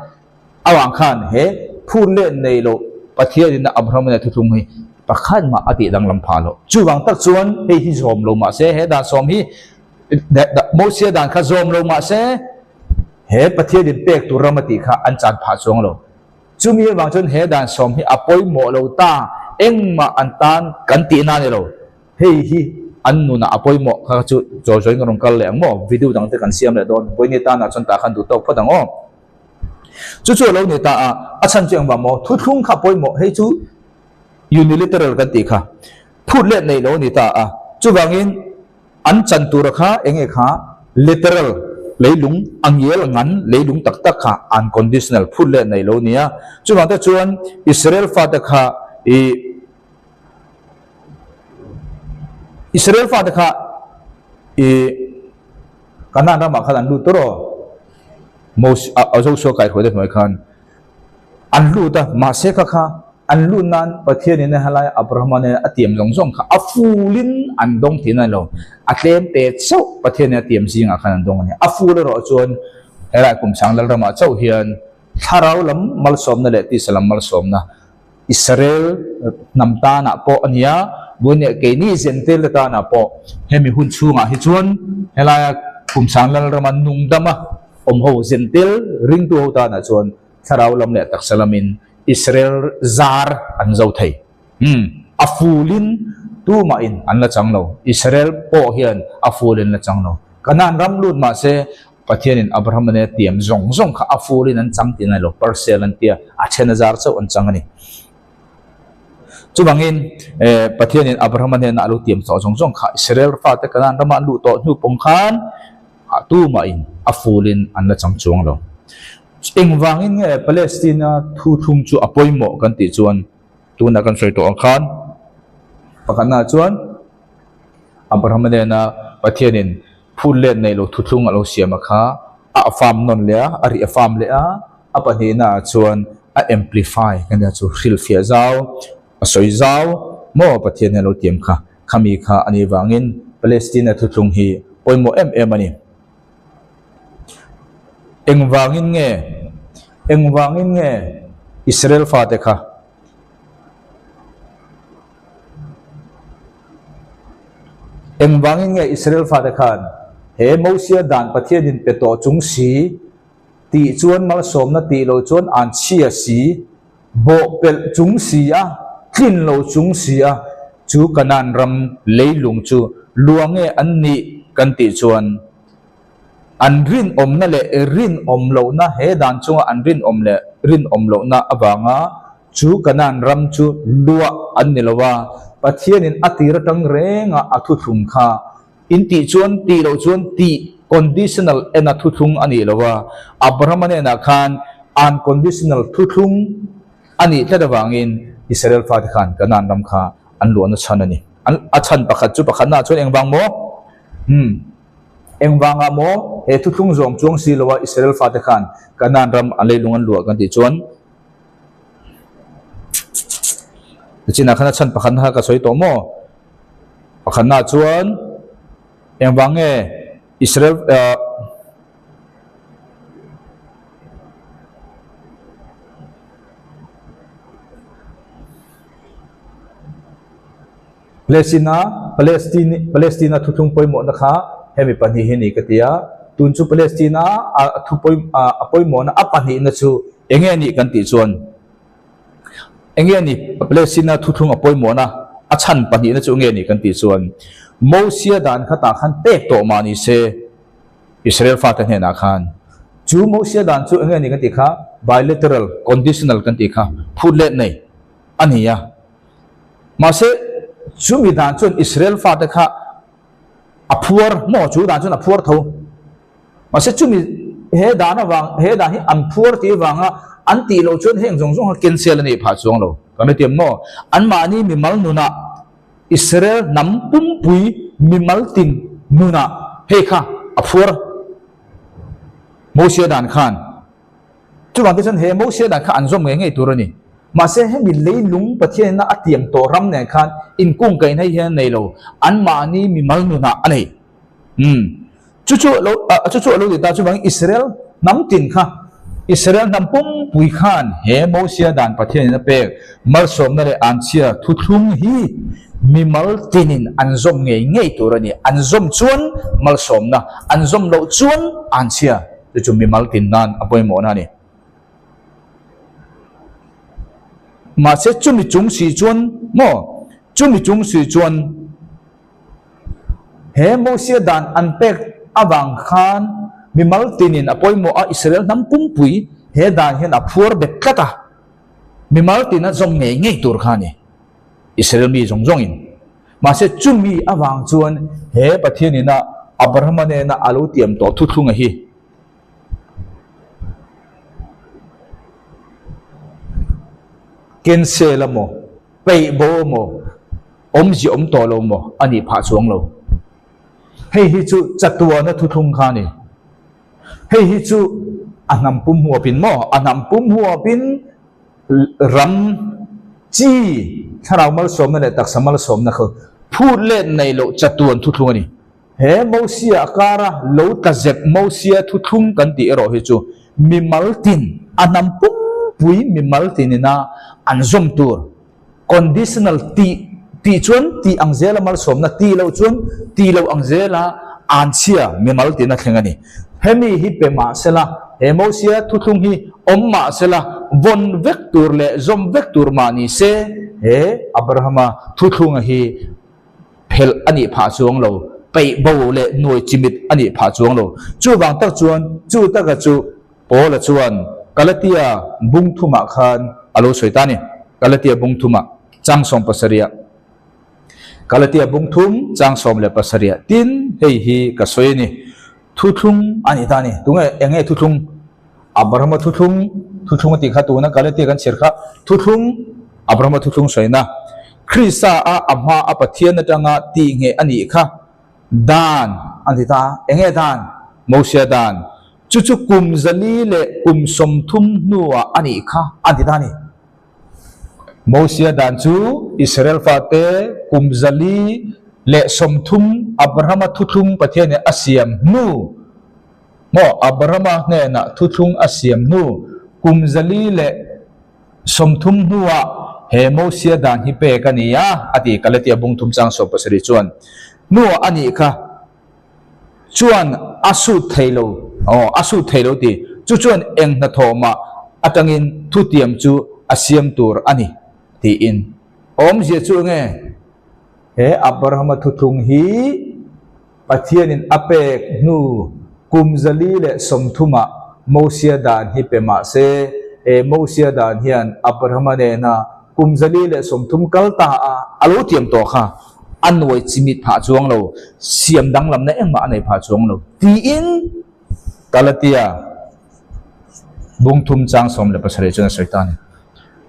Avang khan he phur let nei loh Pathianin a Abraham ina thuthlung hi pakhat mah a tih danglam phah loh. Chuvang tak chuan hei hi zawm lo mah se, he dan sawm hi Mosia dan kha zawm lo mah se, he Pathianin pek tur ram a tih kha an chan phah chuang lo. Chumi avang chuan he dan sawm hi a pawimawh lo ta, engmah an tan kan tihna a ni lo. Hei hi an nunah a pawimawh kha chu zawi zawiin ka rawn kal leh ang maw? Video dang te kan siam leh dawn. Vawiin tanah chuan tah khan duh tawk phawt ang aw. Chu chu a lo ni ta a, a chhan chu engvang maw? Thuthlung kha pawimawh, hei chu unilateral kan tih kha, phut let nei lo a ni ta a. Chuvangin an chan tura kha eng nge kha literal, leilung a ngial ngan, leilung tak tak kha unconditional, phut let nei lo a ni a. Chuvang te chuan Israel fate kha ih Israel fate kha ih Kanaan ramah khan an lut tur aw. Mos a Joshua kaihruai te hnuai khan an lut a, mahse kha kha an lut nan Pathianin a helai Abrahama nen a tiam zawng zawng kha a fulin an dawng tih na lo, a tlem te chauh Pathianin a tiam zingah khan an dawng a ni. A ful erawh chuan helai kum sang Lalramah chauh hian thlarau lam malsawmna leh tisa lam malsawmna Israel hnam tanah pawh a nia, vawiin leh keini Gentile te tanah pawh hemi hun chhungah hi chuan helaia Kumsang Lalrama nungdama awm ho Gentile ringtu ho tanah chuan thlarau lam leh taksa lamin Israel zar an zo thei. Umm, a fulin tumahin an la chang lo. Israel pawh hian a fulin la chang lo. Kanaan ram lut mahse Pathianin Abrahama nena tiam zawng zawng kha a furin an chang tih a ni lo, parcel an tia, a then a zar chauh an chang a ni. Chuvangin Pathianin Abrahama nena a lo tiam tawh zawng zawng kha Israel fate Kanaan rama an luh tawh hnu pawng khan a tumahin a fulin an la chang chuang lo. Engvangin nge Palestina thuthlung chu a pawimawh kan tih chuan tunah kan sawi tawh ang khan pakhatnaah chuan Abrahama nena Pathianin Phut let neih loh thuthlung a lo siam a kha a farm nawn leh a, a rih a farm leh a, a pahnihna ah chuan a amplify ka nia chu hrilhfiah zau, a sawi zau maw Pathian hian a lo tiam kha, khami kha a nih vangin Palestina thuthlung hi pawimawh em em a ni. Engvangin nge, engvangin nge Israel fate kha Engvangin nge Israel fate khan he Mosia dan Pathianin pe tawh chung si tih chuan malsawmna tih lo chuan an chhia si, bawhpelh chung si a, tlin lo chung si a, chu Kanaan ram leilung chu lua nge an nih kan tih chuan an rinawmna leh rinawm lohna he dan chunga an rinawm leh rinawm lohna avanga chu Kanaan ram chu luah an ni lo a, Pathianin a tir atang renga a thuthlung kha In tih chuan tih loh chuan tih conditional ena thuthlung a nih lo a, Abrahama hnenah khan unconditional thuthlung a nih tlat avangin Israel fate khan Kanaan ram kha an luahna chhan a ni. An a chhan pakhat chu pakhatnaah chuan engvang maw? Umm engvangah maw he thuthlung zawm chuang si lo a Israel fate khan Kanaan ram an leilung an luah kan tih chuan nichinah khan a chhan pakhatna kha ka sawi tawh maw? Pakhatnaah chuan engvang nge Israel ah Palestina Palestine Palestina thuthlung pawimawhna kha hemi pahnih hi a ni ka ti a, tun chu Palestina a thu pawi a pawimawhna a pahnihna chu enge a nih kan tih chuan Enge a ni? Palestina thuthlung a pawimawhna a chhan pahnihna chu enge a ni kan tih chuan Mosia dan khatah khan pek tawh mah ni se Israel fate hnenah khan chu Mosia dan chu enge a ni kan tih kha bilateral conditional kan tih kha phut let nei a ni a. Mahse chumi dan chuan Israel fate kha a phuar maw chu dan chuan a phuar tho. Mahse chumi he dan avang he dan hi an phuar tih avanga an tih loh chuan heng zawng zawng kha cancel a nih phah chuang lo. Kan hre tiam maw? Anmahni mimal nunah Israel hnam pumpui mimal tin nunah hei kha a phuar Mosia dan khan. Chuvang te chuan he Mosia dan kha an zawm ngei ngei tur a ni. Mahse hemi leilung Pathianina a tiam tawh ram nen khan inkungkaihna hi hian a nei lo. Anmahni mimal nunah a nei. Umm. Chu chu lo chu chu a lo ti ta chuvangin Israel hnam tin kha Israel hnam pumpui khan he Mosia dan Pathianin a pek malsawmna leh anchhia thuthlung hi mimal tinin an zawm ngei ngei tur a ni. An zawm chuan malsawmna, an zawm loh chuan anchhia chu chu mimal tin nan a pawimawhna a ni. Mahse chumi chung si chuan maw chumi chung si chuan He Mosia dan an pek avang khan mimal tinin a pawimawh a, Israel hnam pumpui he dan hian a phuar bet tlat a, mimal tina zawm ngei ngei tur kha a ni, Israel mi zawng zawngin. Mahse chumi avang chuan he Pathianina Abrahama nena a lo tiam tawh thuthlunga hi cancel a maw, peih bo maw, awmzia awm tawh lo maw a nih phah chuang lo. Hei hi chu chatuana thuthlung kha a ni. Hei hi chu a hnam pum huapin maw, a hnam pum huapin ram chi thlarau malsawmna leh taksa malsawmna kha phut let nei loh chatuan thuthlung a ni. He Mosia a kara lo tla zep Mosia thuthlung kan tih erawh hi chu mimal tin, a hnam pumpui mimal tinina an zawm tur Conditional tih tih chuan tih ang zela malsawmna, tih loh chuan tih loh ang zela anchhia mimal tina thleng a ni. Hemi hi pe mah sela, he Mosia thuthlung hi awm mah sela, vawn vek tur leh zawm vek tur mah ni se, he Abrahama thuthlunga hi phelh a nih phah chuang lo, peih bo leh nuai chimit a nih phah chuang lo. Chuvang tak chuan chu taka chu Paula chuan Galatia bung thumah khan a lo sawi ta a ni. Galatia bung thumah chang 17. Galatia bung thum chang 17 tin hei hi ka sawi a ni. Thuthlung a ni ta a ni. Tunge eng nge thuthlung? Abrahama thuthlung, thuthlung a tih kha tuna Galatia kan chhiar kha thuthlung, Abrahama thuthlung sawina. Krista a a hma a Pathian atanga tih ngheh a nih kha dan a ni ta a. Eng nge dan? Mosia dan. Chu chu kum zali leh kum 30 hnuah a nih kha a ti ta a ni. Mosia dan chu Israel fate kum 130 Abrahama thuthlung Pathianin a siam hnu maw Abrahama hnenah thuthlung a siam hnu kum 130 hnuah he Mosia dan hi pek a ni a, a ti Galatia bung thum chang 17 chuan. Hnuah a nih kha chuan a sut thei lo, aw a sut thei lo ti, chu chuan eng hnathawh mah atangin thutiam chu a siam tur a ni tiin. Awmzia chu enge? He Abrahama thuthlung hi Pathianin a pek hnu kum 130ah Mosia dan hi pe mah se, he Mosia dan hian Abrahama nena kum 130 kal ta a a lo tiam tawh kha a nuai chimit phah chuang lo, siam danglamna engmah a nei phah chuang lo tiin Galatia bungthum chang 17 chuan a sawi ta a ni.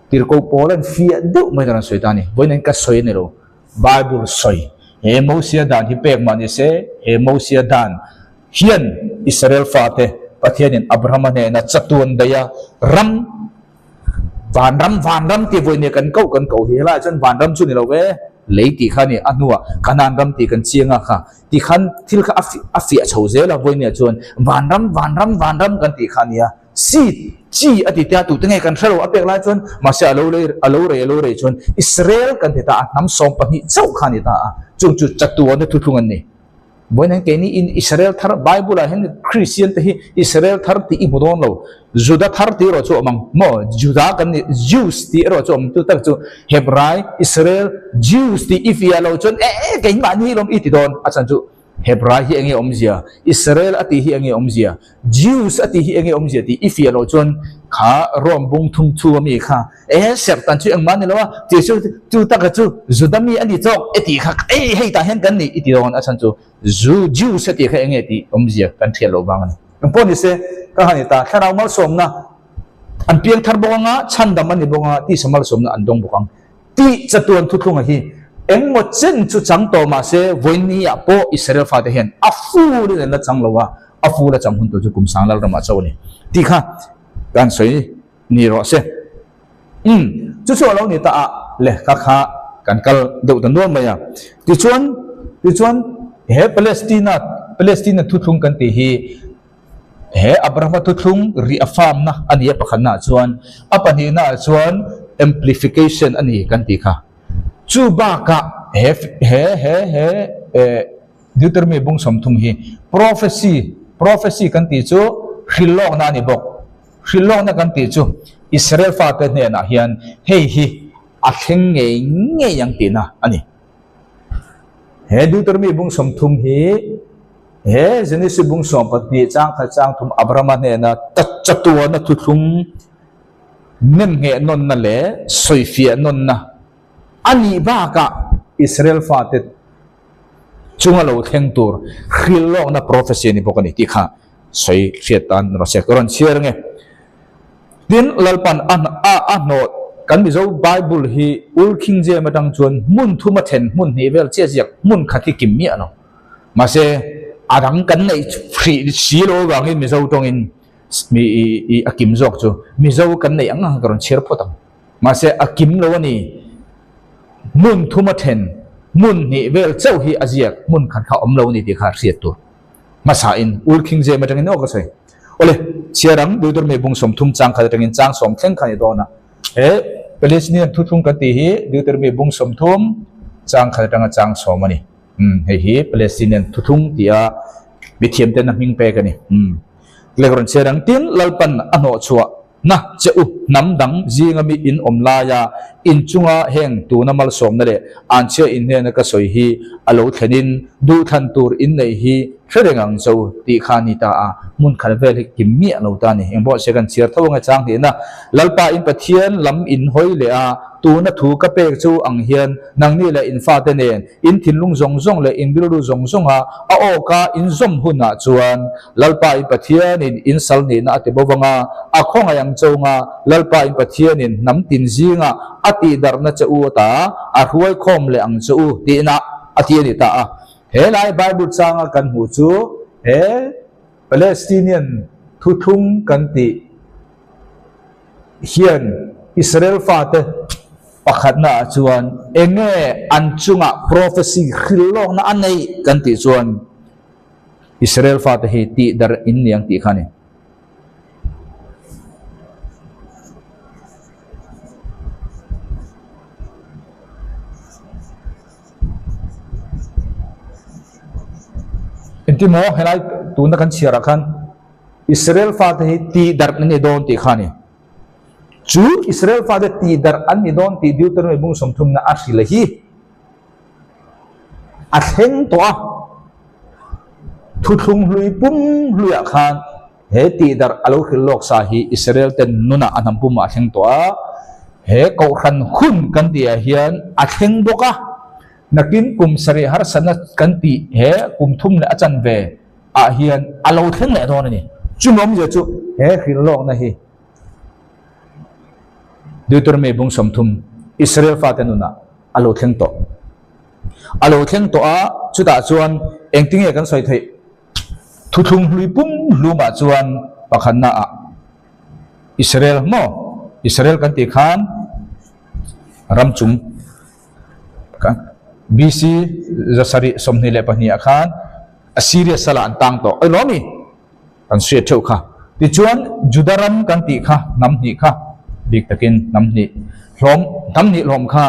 Tirhkoh pawl an fiah deuh mai dan an sawi ta a ni. Vawiin ka sawi a ni lo. Bible sawi, He Mosia dan hi pek mah ni se, he Mosia dan hian Israel fate Pathianin Abrahama hnena chatuan daih a ram, vanram, vanram tih vawi nia kan koh kan koh hi helaiah chuan vanram chu ni lo ve, lei tih kha a ni, a hnuah Kanaan ram tih kan chiang a kha ti khan thil kha a fiah chho zel a, vawi nia chuan vanram, vanram, vanram kan tih kha a ni a. Seed, chi a ti tia tute nge kan hre lo a pek lai chuan mahse a lo lei a lo rei a lo rei chuan Israel kan ti ta a, hnam 12 chauh kha a ni ta a, chung chu chatuana thuthlung an ni. Vawiin hian keini in Israel thar Bible ah hian Christian te hi Israel thar tih i hmu dawn lo, Juda thar tih erawh chu a awm ang maw? Juda kan ni Jews tih erawh chu a awm chu tak chu Hebrai Israel Jews tih i fiah lo chuan e keimahni hi lawm i ti dawn a chhan chu Hebrai hi enge awmzia? Israel a tih hi enge awmzia? Jews a tih hi enge awmzia tih i fiah loh chuan kha Rome bung thung thu ami kha e serhtan chu engmah ni lo a, tih chu chu taka chu Juda mi a ni chawk e tih kha ei hei tah hian kan ni i ti dawn a chhan chu Ju Jews a tih kha enge tih awmzia kan hriat loh vang a ni. Engpawh ni se ka han i ta thlarau malsawmna an piang thar bawk anga chhandam a ni bawk anga tisa malsawmna an dawng bawk ang. Tih chatuan thuthlunga hi engmaw chen chu chang tawh mah se vawiin ah pawh Israel fate hian a ful in an la chang lo a, a ful a chang hun tur chu kum sang lal ramah chauh a ni tih kha kan sawi ni rawh se. Umm chu chu a lo ni ta a le kha kha kan kal deuh ta nual mai a. Tichuan tichuan he Palestina Palestina thuthlung kan tih hi He Abrahama thuthlung rih a famna a ni a pakhatnaah chuan, a pahnihnaah chuan amplification a ni kan tih kha. Chu bakah he he he he Deuteronomy bung 30 hi prophecy, prophecy kan tih chu hrilhlawkna a ni bawk. Hrilhlawkna kan tih chu Israel fate hnenah hian hei hi a thleng ngei ngei ang tihna a ni. He Deuteronomy bung 30 hi He Genesis bung 12 chang khat chang thum Abrahama hnena chatuana thuthlung nemngheh nawnna leh sawifiah nawnna a nih bakah Israel fate chunga lo thleng tur hrilhlawkna prophecy a ni bawk a ni tih kha sawi hriat tan rawh se. Ka rawn chhiar ange. Tin, Lalpan a a hnawh kan Mizo Bible hi Old King James atang chuan hmun thum a thlen hmun hnih vel chiah ziak hmun khat hi kim miah lo. Mahse, a dang kan neih hrih si lo avangin Mizo tawngin mi i a kim zawk chu Mizo kan neih ang ang ka rawn chhiar phawt ang. Mahse, a kim lo a ni. Hmun thum a then, hmun hnih vel chauh hi a ziak, hmun khat kha awm lo a ni tih kha hriat tur. Hmasain Ul King James atangin aw ka sawi. Awle, chhiar ang, Deuteronomy bung 30 chang khat atangin chang sawm thleng kha a ni dawn a. He Palestinian thuthlung kan tih hi Deuteronomy bung 30 chang khat atanga chang sawm a ni. Umm hei hi Palestinian thuthlung tia mithiam ten a hming pek a ni. Umm lek rawn chhiar ang tin Lalpan a hnawh chhuah na che u hnam dang zinga mi in awm laia in chunga heng tuna malsawmna leh anchhia in hnena ka sawi hi a lo thlenin duhthlan tur in neih hi hre reng ang cho tih kha a ni ta a, hmun khat vel hi kim miah lo ta a ni. Engpawh se kan chhiar tho ange chang hnihna Lalpa in Pathian lam in hawi leh a tuna thu ka pek chu ang hian nangni leh in fate nen In thinlung zawng zawng leh in rilru zawng zawnga a awka in zawm hunah chuan Lalpa in Pathianin in sal nihna a ti bo vang a, a khawngaih ang chawnga Lalpa in Pathianin hnam tin zinga a tihdarhna che u ata a hruai khawm leh ang che u tihna a ti a ni ta a. He lai Bible changa kan hmuh chu he Palestinian thuthlung kan tih hian Israel fate pakhatna ah chuan enge an chungah prophecy hrilhlawkna a neih kan tih chuan Israel fate hi tih darh in ni ang tih kha a ni. Engtin maw helai tuna kan chhiarah khan Israel fate hi tihdarh an ni dawn tih kha a ni. Chu Israel fate tihdarh an ni dawn tih Deuteronomy bung sawmthumna a hrilh hi a thleng tawh a. Thuthlung hlui pum hluiah khan he tihdarh a lo hrilh lawk sa hi Israel ten nunah a hnam pumah a thleng tawh a. He kohhran hun kan tihah hian a thleng bawk a. Nakin kum sarih harsatna kan tih he kum thum leh a chanve ah hian a lo thleng leh dawn a ni. Chumi awmzia chu he hrilhlawkna hi Deuteronomy bung 30 Israel fate nunah a lo thleng tawh. A lo thleng tawh a, chutah chuan engtinge kan sawi theih? Thuthlung hlui pum hlumah chuan pakhatna ah Israel maw? Israel kan tih khan ram chung BC 722 ah khan Assyria salah an tang tawh. Oi lawm i kan hriat theuh kha. Tichuan Juda ram kan tih kha hnam hnih kha bik takin hnam hnih hlawm hnam hnih hlawm kha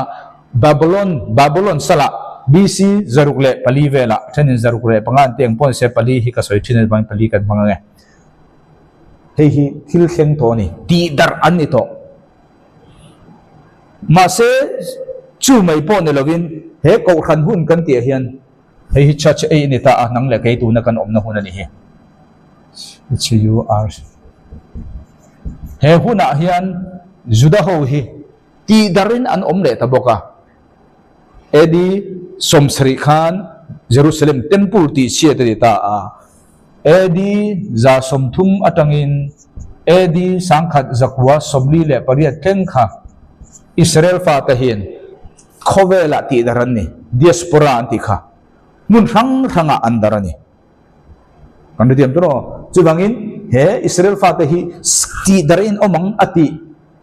Babylon Babylon salah BC 604 velah thenin 605 an tih ang pawh nise pali hi ka sawi thin a vangin pali kan hmang ang e. Hei hi thil thleng tawh a ni. Tihdarh an ni tawh. Mahse, chu mai pawh ni lovin he kohhran hun kan tih ah hian hei hi church ei a ni ta a, nang leh kei tuna kan awmna hun a ni hi. HUR He hunah hian Juda ho hi tihdarin an awm leh ta bawk a. AD 70 khan Jerusalem Temple tihchhiat a ni ta a. AD 130 atangin AD 1148 thleng kha Israel fate hian khawvelah tihdarh an ni, diaspora an tih kha hmun hrang hrangah an darh a ni. Kan hrethiam tur aw. Chuvangin he Israel fate hi tihdarhin awm ang a tih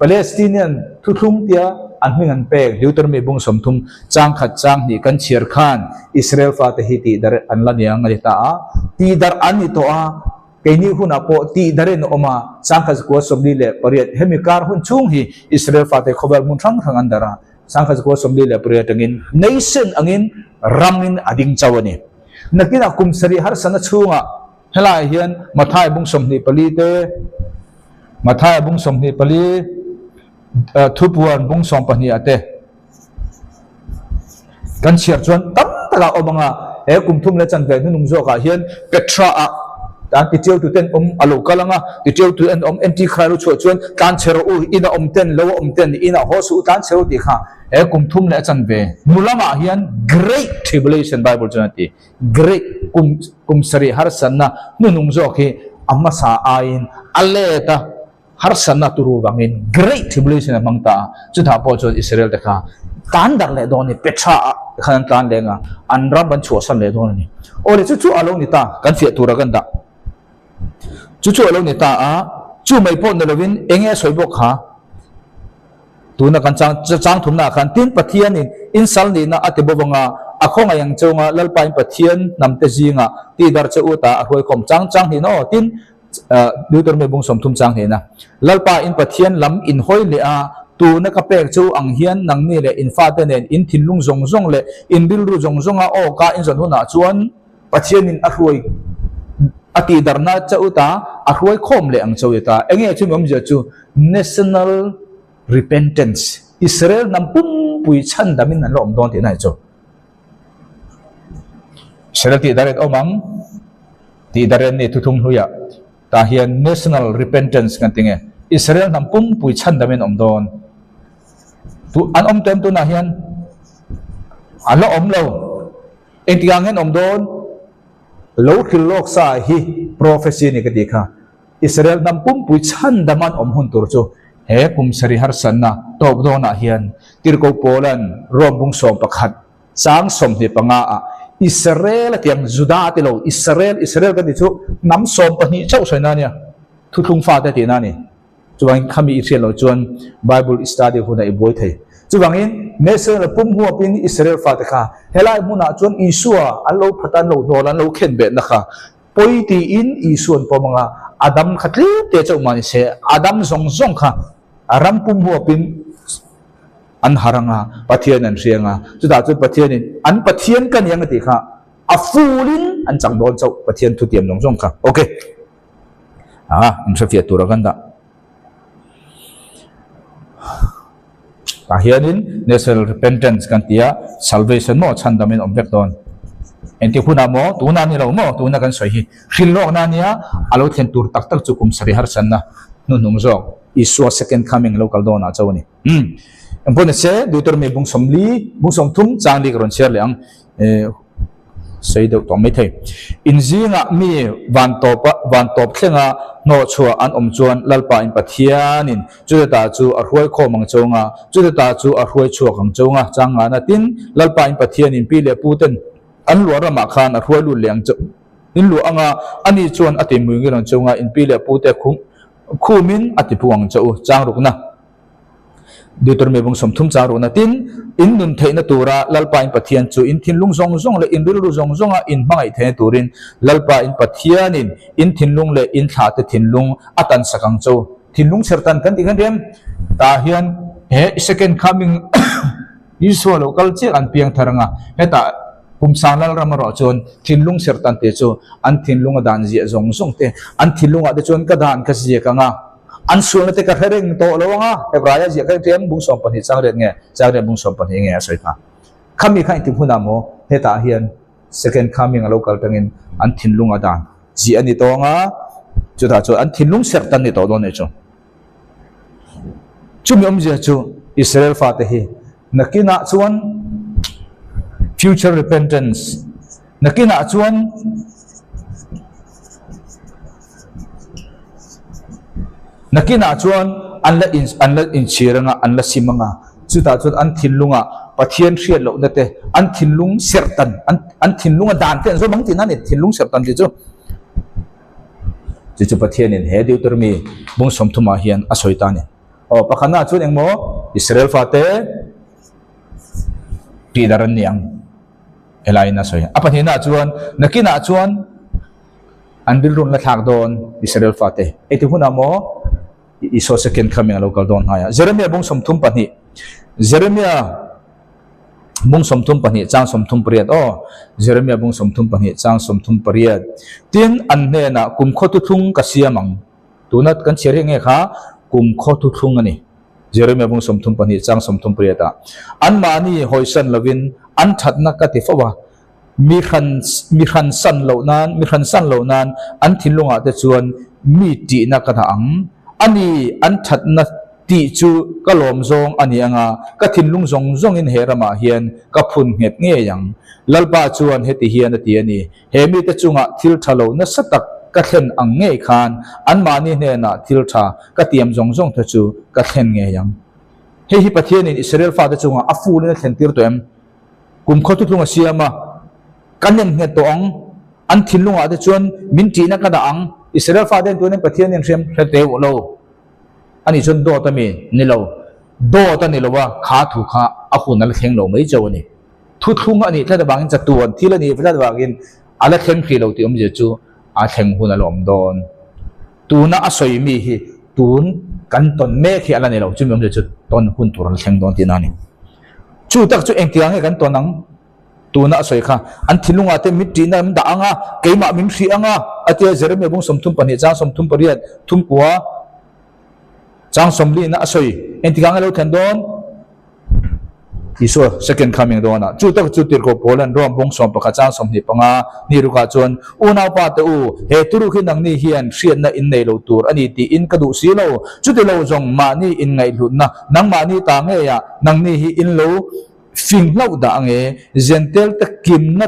Palestinian thuthlung tia an hming an pek Deuteronomy bung 30 chang khat chang hnih kan chhiar khan Israel fate hi tihdarh an la niang a ni ta a, tihdarh an ni tawh a, keini hunah pawh tihdarh in a awm a, chang khat zakua 48 hemi kar hun chhung hi Israel fate khawvel hmun hrang hrang an darh a, chang khat zakua 48 atangin nation angin ramin a ding chauh a ni. Nakinah kum sarih harsatna chhungah Helaiah hian Mathai bung 24 te, Mathai bung 24, Thupuan bung 12 ah te kan chhiar chuan tam takah awm ang a, he kum thum leh chanve hnunung zawkah hian Petra ah tan titiau tuten awm a lo kal ang a, titiau tu en awm Antichrist lo chhuah chuan tlan chhe rawh u, ina awm ten, lo a awm ten, ina haw suh u tlan chhe rawh tih kha he kum thum leh chanve hnu lamah hian Great Tribulation Bible chuan a ti. Great kum kum sarih harsatna hnunung zawk hi a hmasa aiin a let a, harsatna turu vangin Great Tribulation a hmang ta a, chutah pawh chuan Israel te kha tlan darh leh dawn a ni, Petra ah te khan an tlan leng a, an ram an chhuahsan leh dawn a ni. Aw le chu chu a lo ni ta, kan fiah tura kan dah. Chu chu a lo ni ta a, chu mai pawh ni lovin eng nge a sawi bawk kha? Tuna kan chang chang thumnaah khan tin Pathianin in sal nihna a ti bawk anga a khawngaih ang chunga Lalpain Pathian hnamte zingah tidar che u ta a hruaikhawm chang chang hnihna aw tin Deuteronomy bung 30 chang hnihna Lalpa in Pathian lam in hawi leh a tuna ka pek chu ang hian nangni leh in fate nen in thinlung zawng zawng leh in rilru zawng zawnga aw ka in zawn hunah chuan Pathianin a hruai a tihdarhna che u ta a hruai khawm leh ang che u ta enge chumi awmzia chu National Repentance, Israel hnam pumpui chhandamin an la awm dawn tihna hi chu. Israel tihdarh in awm ang, tihdarh in ni thuthlung hluiah tah hian National Repentance kan ti nge, Israel hnam pumpui chhandamin awm dawn. Tu an awm tawh em tunah hian? An la awm lo. Engtikah nge an awm dawn? Lo hrilh lawk sa hi prophecy a ni ka tih kha. Israel hnam pumpui chhandam an awm hun tur chu he kum sarih harsatna tawp dawnah hian Tirhkoh Paula'n Rome bung 11 chang 25 ah Israel a ti ang, Juda a ti lo, Israel, Israel kan tih chu hnam 12 chauh sawi na a nia, thuthlung fate tihna a ni. Chuvangin khami i hriat loh chuan Bible i study hunah i buai thei. Chuvangin National pum huapin Israel fate kha helai hmunah chuan Isua an lo phat a, an lo hnawl a, an lo khen behna kha pawi tiin Isua'n pawm anga Adam kha tlem te chauh mah ni se, Adam zawng zawng kha ram pum huapin an har anga, Pathian an hria anga, chutah chuan Pathianin an Pathian ka ni ang a tih kha. A full in an chang dawn chauh Pathian thutiam zawng zawng kha. Ok. Ah, inhrefiah tura kan dah. Tah hianin National Repentance kan ti a, Salvation maw chhandamin awm vek dawn. Engtik hunah maw? Tunah ni lo maw? Tuna kan sawi hi hrilhlawkna a nia, a lo thlen tur tak tak chu kum sarih harsatna hnuhnung zawk Isua second coming lo kal dawnah chauh a ni. Umm. Engpawh ni se, Deuteronomy bung sawmli, bung sawmthum chang li ka rawn chhiar leh ang. Eh. Sei deuh tawh maithei. In zingah mi van tawpa van tawp thlenga hnawhchhuah an awm chuan Lalpa in Pathianin chutata chu a hruai khawm ang chawnga, chutata chu a hruai chhuak ang chawnga chang ngana tin Lalpa in Pathianin pi leh pu ten an luah ramah khan a hruai lut leh ang in luah anga ani chuan a ti mui ngil ang chawnga in pi leh pu te khumin a ti pu ang che u chang rukna. Deuteronomy bung 30 chang ruhna tin, in nun theihna tura Lalpa in Pathian chu in thinlung zawng zawng leh in rilru zawng zawnga in hmangaih theihna turin Lalpa in Pathianin in thinlung leh in thlahte thinlung a tan sak ang chu. Thinlung chher tan kan tih khan rem tah hian he second coming Isua lo kal chiah an piang thar anga hetah kum sang Lalram erawh chuan thinlung chher tan te chu an thinlunga dan ziah zawng zawng te an thinlungah te chuan ka dan ka ziak anga An sualna te ka hre reng tawh lo ang a, Hebraia ziah kha engtiang bung 12 chang riat nge, chang riat bung 12 nge a sawi kha. Khami kha engtik hmunah maw hetah hian second coming a lo kal tangin an thinlung a dan ziah a ni tawh ang a, chutah chuan an thinlung serh tan ni tawh dawn anih chu. Chumi awmzia chu Israel fate hi nakinah chuan future repentance Nakinah chuan Nakinah chuan an la in an la inchhir anga an la sim anga chutah chuan an thinlungah Pathian hriat lohna te an thinlung serh tan an an thinlunga dan te an zawm ang tihna a ni thinlung serh tan tih chu chu chu Pathianin he Deuteronomy bung 30 ah hian a sawi ta a ni. Aw pakhatnaah chuan engmaw Israel fate tih dar an ni ang. Helaiin a sawi. A pahnihnaah chuan, nakinah chuan an rilru an la thlak dawn Israel fate. Engti hunah maw Isua second coming a lo kal dawn hnai a. Jeremiah bung 32, Jeremiah bung 32 chang 38 aw, Jeremiah bung 32 chang 38. Tin, an hnenah kumkhaw thuthlung ka siam ang. Tuna kan chhiar hi nge kha kumkhaw thuthlung a ni. Jeremia bung 32 chang 38 ah, Anmahni hawisan lovin an thatna ka ti fo a, mi hran mi hran san loh nan mi hran san loh nan an thinlungah te chuan mi tihna ka dah ang. Ani an thatna tih chu ka lawm zawng a ni anga ka thinlung zawng zawngin he ramah hian ka phun nghet ngei ang. Lalpa chuan heti hian a ti a ni, He mite chungah thil tha lo nasa tak ka thlen ang ngei khan anmahni hnenah thil tha ka tiam zawng zawng te chu ka thlen ngei ang. Hei hi Pathianin Israel fate chungah a fulin a thlen tir tawh em? Kum khaw thuthlung a siam a, ka nem nghet tawh ang, an thinlungah te chuan min ṭihna ka dah ang. Israel fate en tuanin Pathianin hriam hre teuh lo a nih chuan dawt a mi? Ni lo. Dawt a ni lo a, kha thu kha a hun a la thleng lo mai chauh a ni. Thuthlung a nih tlat avangin chatuan thil a nih tlat avangin a la thleng hrih lo tih awmzia chu a thleng hun a la awm dawn. Tuna a sawi mi hi tun kan tawn mek hi a la ni lo, chumi awmzia chu tawn hun tur a la thleng dawn tihna a ni. Chu tak chu engtiang nge kan tawn ang? Tuna a sawi kha an thinlungah te mit ṭihna an dah ang a, keimah min hrih ang a, a tia Jeremia bung 32 chang 38 thumkua chang 40 na a sawi. Engtikah nge lo thlen dawn? Isua second coming dawnah chu tak chu tirhkoh Paula'n Rome bawng 11 chang 25 ni rukah chuan, Unaupa te u, he turuk hi nangni hian hriatna in nei lo tur a ni tiin ka duh si lo. Chuti lo zawng mahni inngaihhlutna nangmahni ta ngeiah nangni hi in lo fing hlauh dah ange, Zentel te kimna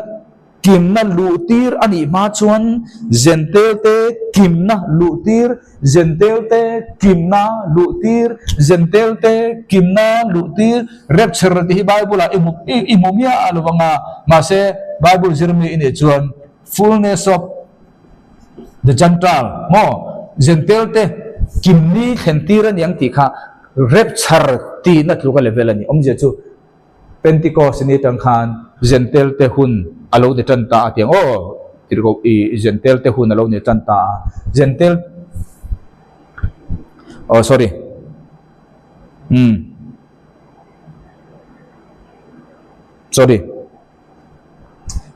Kimna luhtir a nih hma chuan Zentelte kimna luhtir, Zentelte kimna luhtir, Zentelte kimna luhtir, Rapture tih hi Bible-ah i hmu i hmu miah lo vang a, mahse Bible zirmi i nih chuan fullness of the Gentile maw Zentelte kimni thlentir a ni ang tih kha Rapture tihna tluka level a ni. Awmzia chu. Pentecost ni atang khan Gentile te hun a lo ni tan ta a tiang aw tirhkoh i Gentile te hun a lo ni tan ta a Gentile oh sorry um sorry.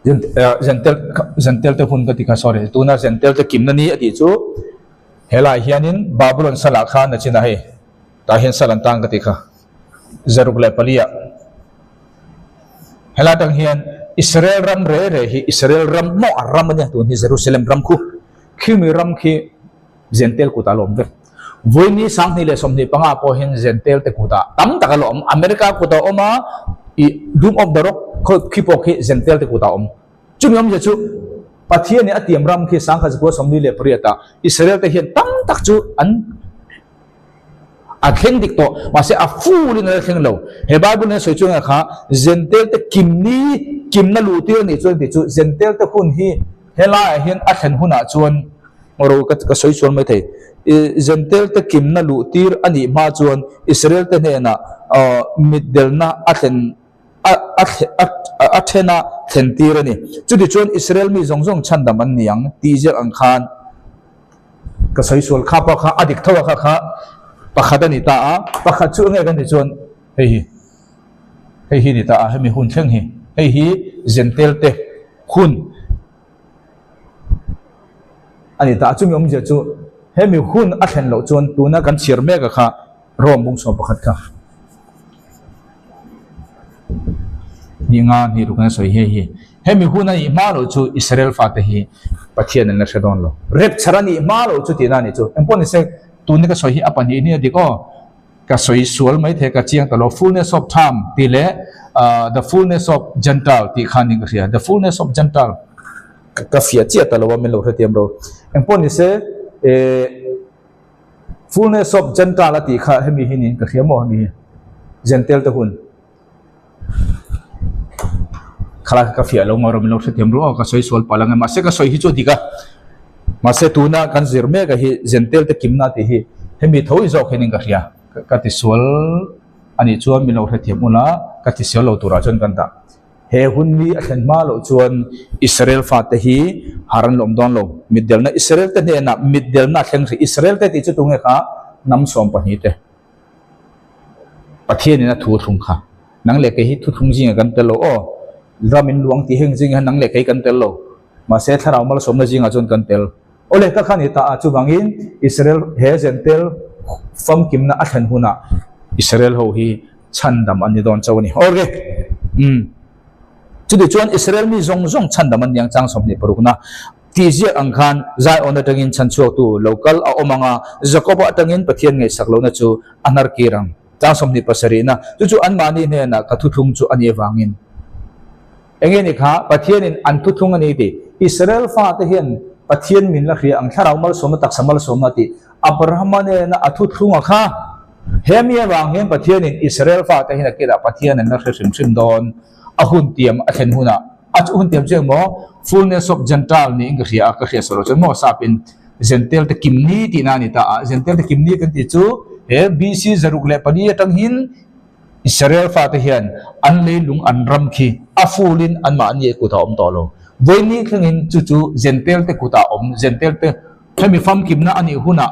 Zentel Zentel te hun ka ti kha sorry tuna Zentel te kimna ni a tih chu helaiah hianin Babulon salah khan a chin a hei tah hian sal an tan ka ti kha 604 ah helai atang hian Israel ram reh reh hi Israel ram maw a ram a nia tun hi Jerusalem ram khu khimi ram khi Zentel kutah a la awm vek. Vawiini 2025 pawh hian Zentel te kutah tam tak a la awm. America kutah a awm a, ih Doom of the Rock khi pawh khi Zentel te kutah a awm. Chumi awmzia chu Pathianin a tiam ram khi 1948 ah Israel te hian tam tak chu an a thleng dik tawh. Mahse a full in a la thleng lo. He Bible hian sawi chuan kha Zentel te kimni kimna luh tir a nih chuan tih chu Zentel te hun hi Helaiah hian a thlen hunah chuan ro ka sawi sual mai thei. Zentel te kimna luh tir a nih hma chuan Israel te hnenah mitdelna a thlen a thena thlen tir a ni. Chutichuan Israel mi zawng zawng chhandam an ni ang tih ziak ang khan ka sawi sual kha pawh kha a dik tho a kha kha pakhat a ni ta a, pakhat chu enge kan tih chuan hei hi hei hi a ni ta a, hemi hun thleng hi hei hi Zentel te hun a ni ta. Chumi awmzia chu hemi hun a thlen loh chuan tuna kan chhiar mek a kha Rome bung 11 kha hnih nga hnih ruk an sawi hei hi. Hemi hun a nih hma loh chu Israel fate hi Pathian an la hre dawn lo. Rapture a nih hma loh chu tihna a nih chu. Engpawh nise tuna ka sawi hi a pahnih ni a dik aw. Ka sawi sual mai thei ka chiang ta lo. Fullness of time tih leh the fullness of Gentile tih khan in ka hria. The fullness of Gentile ka fiah chiah ta lo a min lo hrethiam lo. Engpawh ni se fullness of Gentile a tih kha hemi hi niin ka hria maw hemi hi Gentile te hun. Khalai kha ka fiah lo maw min lo hrethiam ruh a ka sawi sual palh ang e mahse ka sawi hi chu a dik a mahse tuna kan zir mek a hi Zentel te kimna tih hi hemi tho i zawk hian in ka hria ka ti sual a nih chuan min lo hrethiam ula ka ti sual lo turah chuan kan dah he hun mi a thlen hma loh chuan Israel fate hi har an lawm dawn lo mitdelna Israel te hnenah mitdelna a thleng hrih Israel te tih chu tunge kha hnam 12 te. Pathianin a thu thlung kha. Nang leh kei hi thuthlung zingah kan tel lo aw. Ram in luang tih heng zingah hian nang leh kei kan tel lo. Mahse thlarau malsawmna zingah chuan kan tel. Awle ka kha ni ta a, chuvangin Israel he Zentel famkimna a thlen hunah Israel ho hi chhandam an ni dawn chauh a ni. Awle. Umm. Chuti chuan Israel mi zawng zawng chhandam an ni ang chang 26na. Tih ziak ang khan Zion atangin chhanchhuaktu lo kal a awm ang a, Jakoba atangin Pathian ngaihsak lohna chu a hnar kir ang. Tlang 27na, Chu chu anmahni hnenah ka thuthlung chu a nih avangin. Enge ni kha? Pathianin an thuthlung a ni tih. Israel fate hian Pathian min la hria ang, thlarau malsawmna, taksa malsawmna tih Abrahama nena a thuthlunga kha. He mi avang hian Pathianin Israel fate hian a kilah Pathian an la hre hrim hrim dawn. A hun tiam a thlen hunah. A chu hun tiam chu engmaw fullness of Gentile niin ka hria a, ka hria sawi lo chuan maw sapin Gentile te kimni tihna a ni ta a, Gentile te kimni kan tih chu he BC 604 atang hin Israel fate hian an leilung an ram khi a full in anmahni kutah a awm tawh lo. Vawiini thlengin chu chu Gentile te kutah a awm, Gentile te hemi famkimna a nih hunah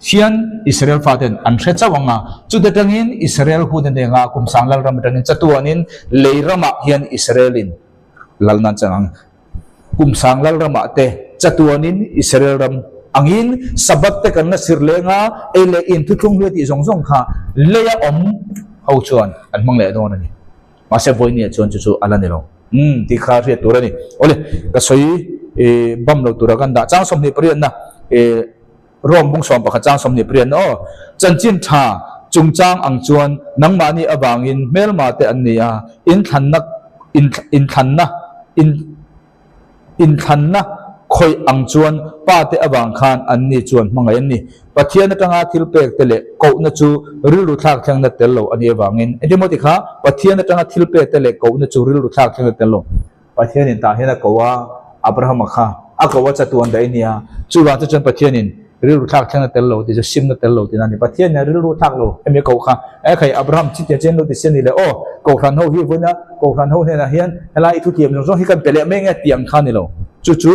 Hian Israel faten an hre chauh ang a, chuta tangin Israel hun a nei ang a, kum sang lal ram atangin chatuanin lei ramah hian Israelin lal nan chang ang. Kum sang lal ramah te chatuanin Israel ram angin Sabbath te kan la sir leng a, ei leh in thuthlung hlui tih zawng zawng kha leia awm ho chuan an hmang leh dawn a ni. Mahse vawinia chuan chu chu a la ni lo. Umm tih kha hriat tur a ni. Awle, ka sawi bam lo tura kan dah chang 28na Rome bung 11 chang 28 aw, Chanchin tha chungchang ang chuan nangmahni avangin hmelma te an ni a, inthlanna inthlanna inthlanna khawih ang chuan pa te avang khan an ni chuan hmangaih an ni. Pathian atanga thil pek te leh kohna chu rilru thlak thlengna tel lo a nih avangin engemaw ti kha Pathian atanga thil pek te leh kohna chu rilru thlak thlengna tel lo. Pathianin tah hian a ko a, Abrahama kha a ko a chatuan daih a nia. Chuvang chu chuan Pathianin rilru thlak thleng a tel lo tih chu simna tel lo tihna a ni. Pathianin a rilru thlak lo hemi a koh kha, E khai Abraham chitia chen lo ti si a ni le aw, Kohhran ho hi vawiina Kohhran ho hnenah hian helai i thutiam zawng zawng hi kan pe leh mai nge tih ang kha a ni lo. Chu chu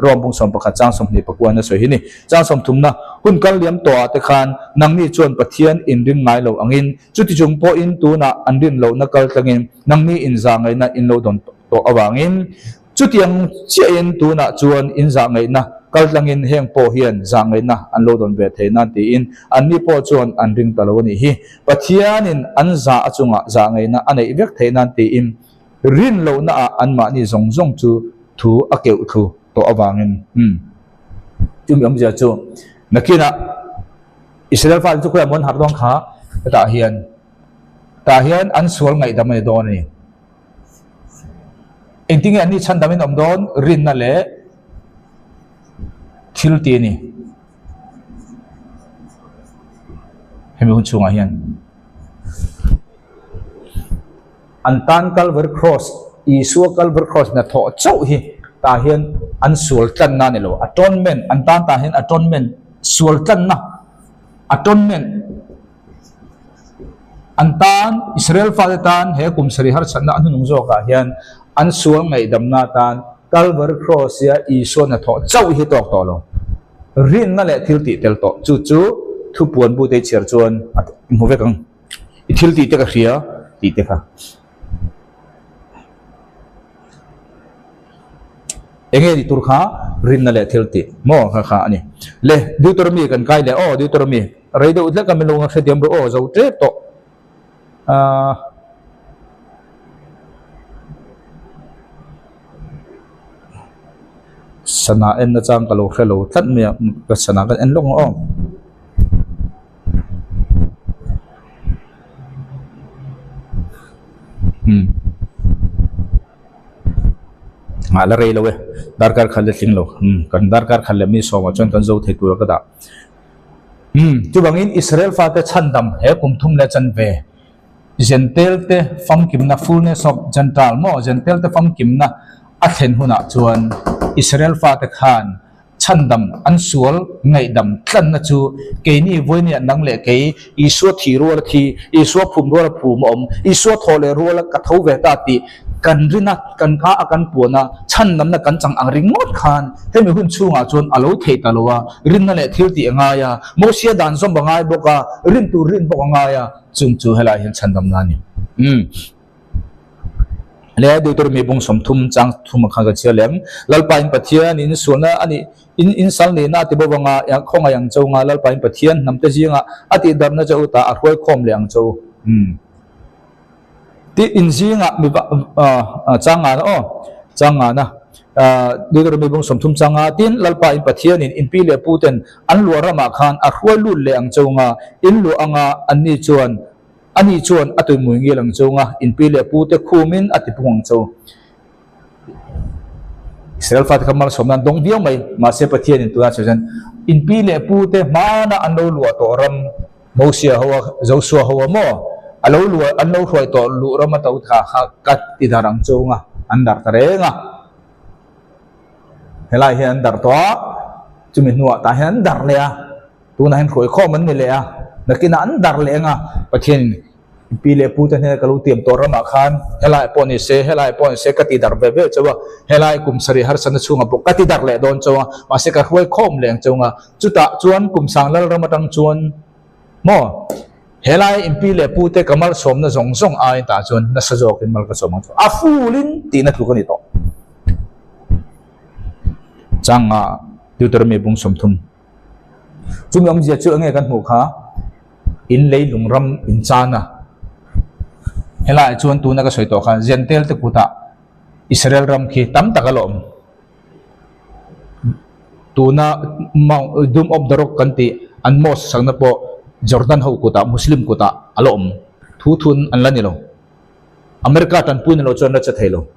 Rome bung 11 chang 24 in a sawi hi ni. Chang 30na hun kal liam tawhah te khan nangni chuan Pathian inring ngai lo angin chuti chung pawhin tunah an rin lohna kal tlangin nangni inzah ngaihna in lo dawn. tawh avangin chutiang chiahin tunah chuan in zahngaihna kaltlangin heng pawh hian zahngaihna an lo dawn ve thei nan tiin anni pawh chuan an ring ta lo a nih hi. Pathianin an zah a chungah zahngaihna a neih vek theih nan tiin rin lohnaah anmahni zawng zawng chu thu a keuh thlu tawh avangin umm chumi awmzia chu nakinah Israel fate chu khawiah maw an harh dawn kha hetah hian tah hian an sual ngaihdam a ni dawn a ni. Engtin nge anni chhandamin awm dawn rinna leh thil tih a ni. Hemi hun chhungah hian an tan Calvary Cross, Isua Calvary Cross hnathawh chauh hi tah hian an sual tlanna a ni lo. Atonement, an tan tah hian atonement, sual tlanna, atonement, an tan, Israel fate tan he kum sarih harsatna a hnunung zawkah hian an sual ngaihdamna atan Calvary Cross-ia Isua hnathawh chauh hi tawk tawh lo. Rinna leh thil tih tel tawh. Chu chu thupuan bu te chhiar chuan a hmu vek ang. I thil tih te ka hria tih te kha. Enge ni tur kha rinna leh thil tih maw kha kha a ni. Le Deuteronomy kan kai leh aw Deuteronomy rei deuh hlek a min lo hrethiam rawh aw zo tep tawh. Ahh. Sana en na chang ka lo hre lo tlat mai a ka sana kan en lawk ang aw. Umm ah la rei lo e darkar khat la tling lo umm kan darkar khat leh mi sawmah chuan kan zo thei tur a ka dah. Umm chuvangin Israel fate chhandam he kum thum leh chanve Jentail te famkimna fullness of Gentile maw Jentail te famkimna a thlen hunah chuan Israel fate khan chhandam an sual ngaihdam tlanna chu keini vawinia nang leh kei Isua thi ruala thi Isua phum ruala phum a awm Isua thaw leh ruala ka tho ve ta tih kan rina kan ka a kan puan a chhandamna kan chang ang ringawt khan hemi hun chhungah chuan a lo thei ta lo a rinna leh thil tih a ngai a Mosia dan zawm a ngai bawk a rin tur rin bawk a ngai a Chung chu helai hian chhandamna a ni. Umm. Le Deuteronomy bung 30 chang thum khan ka chhiar leh ang. Lalpa in Pathian in sualna a nih in in sal nihna a ti bawk anga khawngaih ang cho nga Lalpa in Pathian hnamte zinga a tihdarhna che u ta a hruai khawm leh ang cho. Umm. Ti in zingah mi chang ngana aw chang ngana Deuteronomy bung 30 chang nga tin Lalpa in Pathian in in pi leh pu ten An luah ramah khan a hruai lut leh ang chunga, in luah anga anni chuan ani chuan a tuimui ngil ang chunga, in pi leh pu te khumin a tipung ang chu. Israel fate kha malsawm nan dawng viau mai, mahse Pathianin tunah sawi chuan in pi leh pu te hmana an lo luah tawh ram, Mosia ho a, Josua ho a maw, a lo luah an lo hruai tawh luh ram a to tha kha ka ti dar ang chunga an dar ta reng a. Helai hian an darh tawh a, chumi hnuah tah hian an darh leh a, tunah hian hruai khawm an ni leh a, nakinah an darh leh ang a, Pathianin pi leh pu te hnena ka lo tiam tawh ramah khan helai pawh ni se, helai pawh ni se ka ti darh ve ve chauh a, helai kum sarih harsatna chhungah pawh ka ti darh leh dawn chauh a, mahse ka hruai khawm leh ang chauh ang a, chutah chuan kum sang lal ram atang chuan maw helai in pi leh pu te ka malsawmna zawng zawng aiin tah chuan nasa zawkin mal ka sawm ang chauh a, full in tihna tluk a ni tawh. Changa Deuteronomy bung 30. Chumi awmzia chu enge kan hmuh kha in leilung ram in chan a. Helaiah chuan tuna ka sawi tawh kha Gentile te kutah Israel ram khi tam tak a la awm. Tuna Mount Dome of the Rock kan tih an mosque sakna pawh Jordan ho kutah Muslim kutah a la awm. Thu thun an la ni lo. America tanpui ni lo chuan la che thei lo.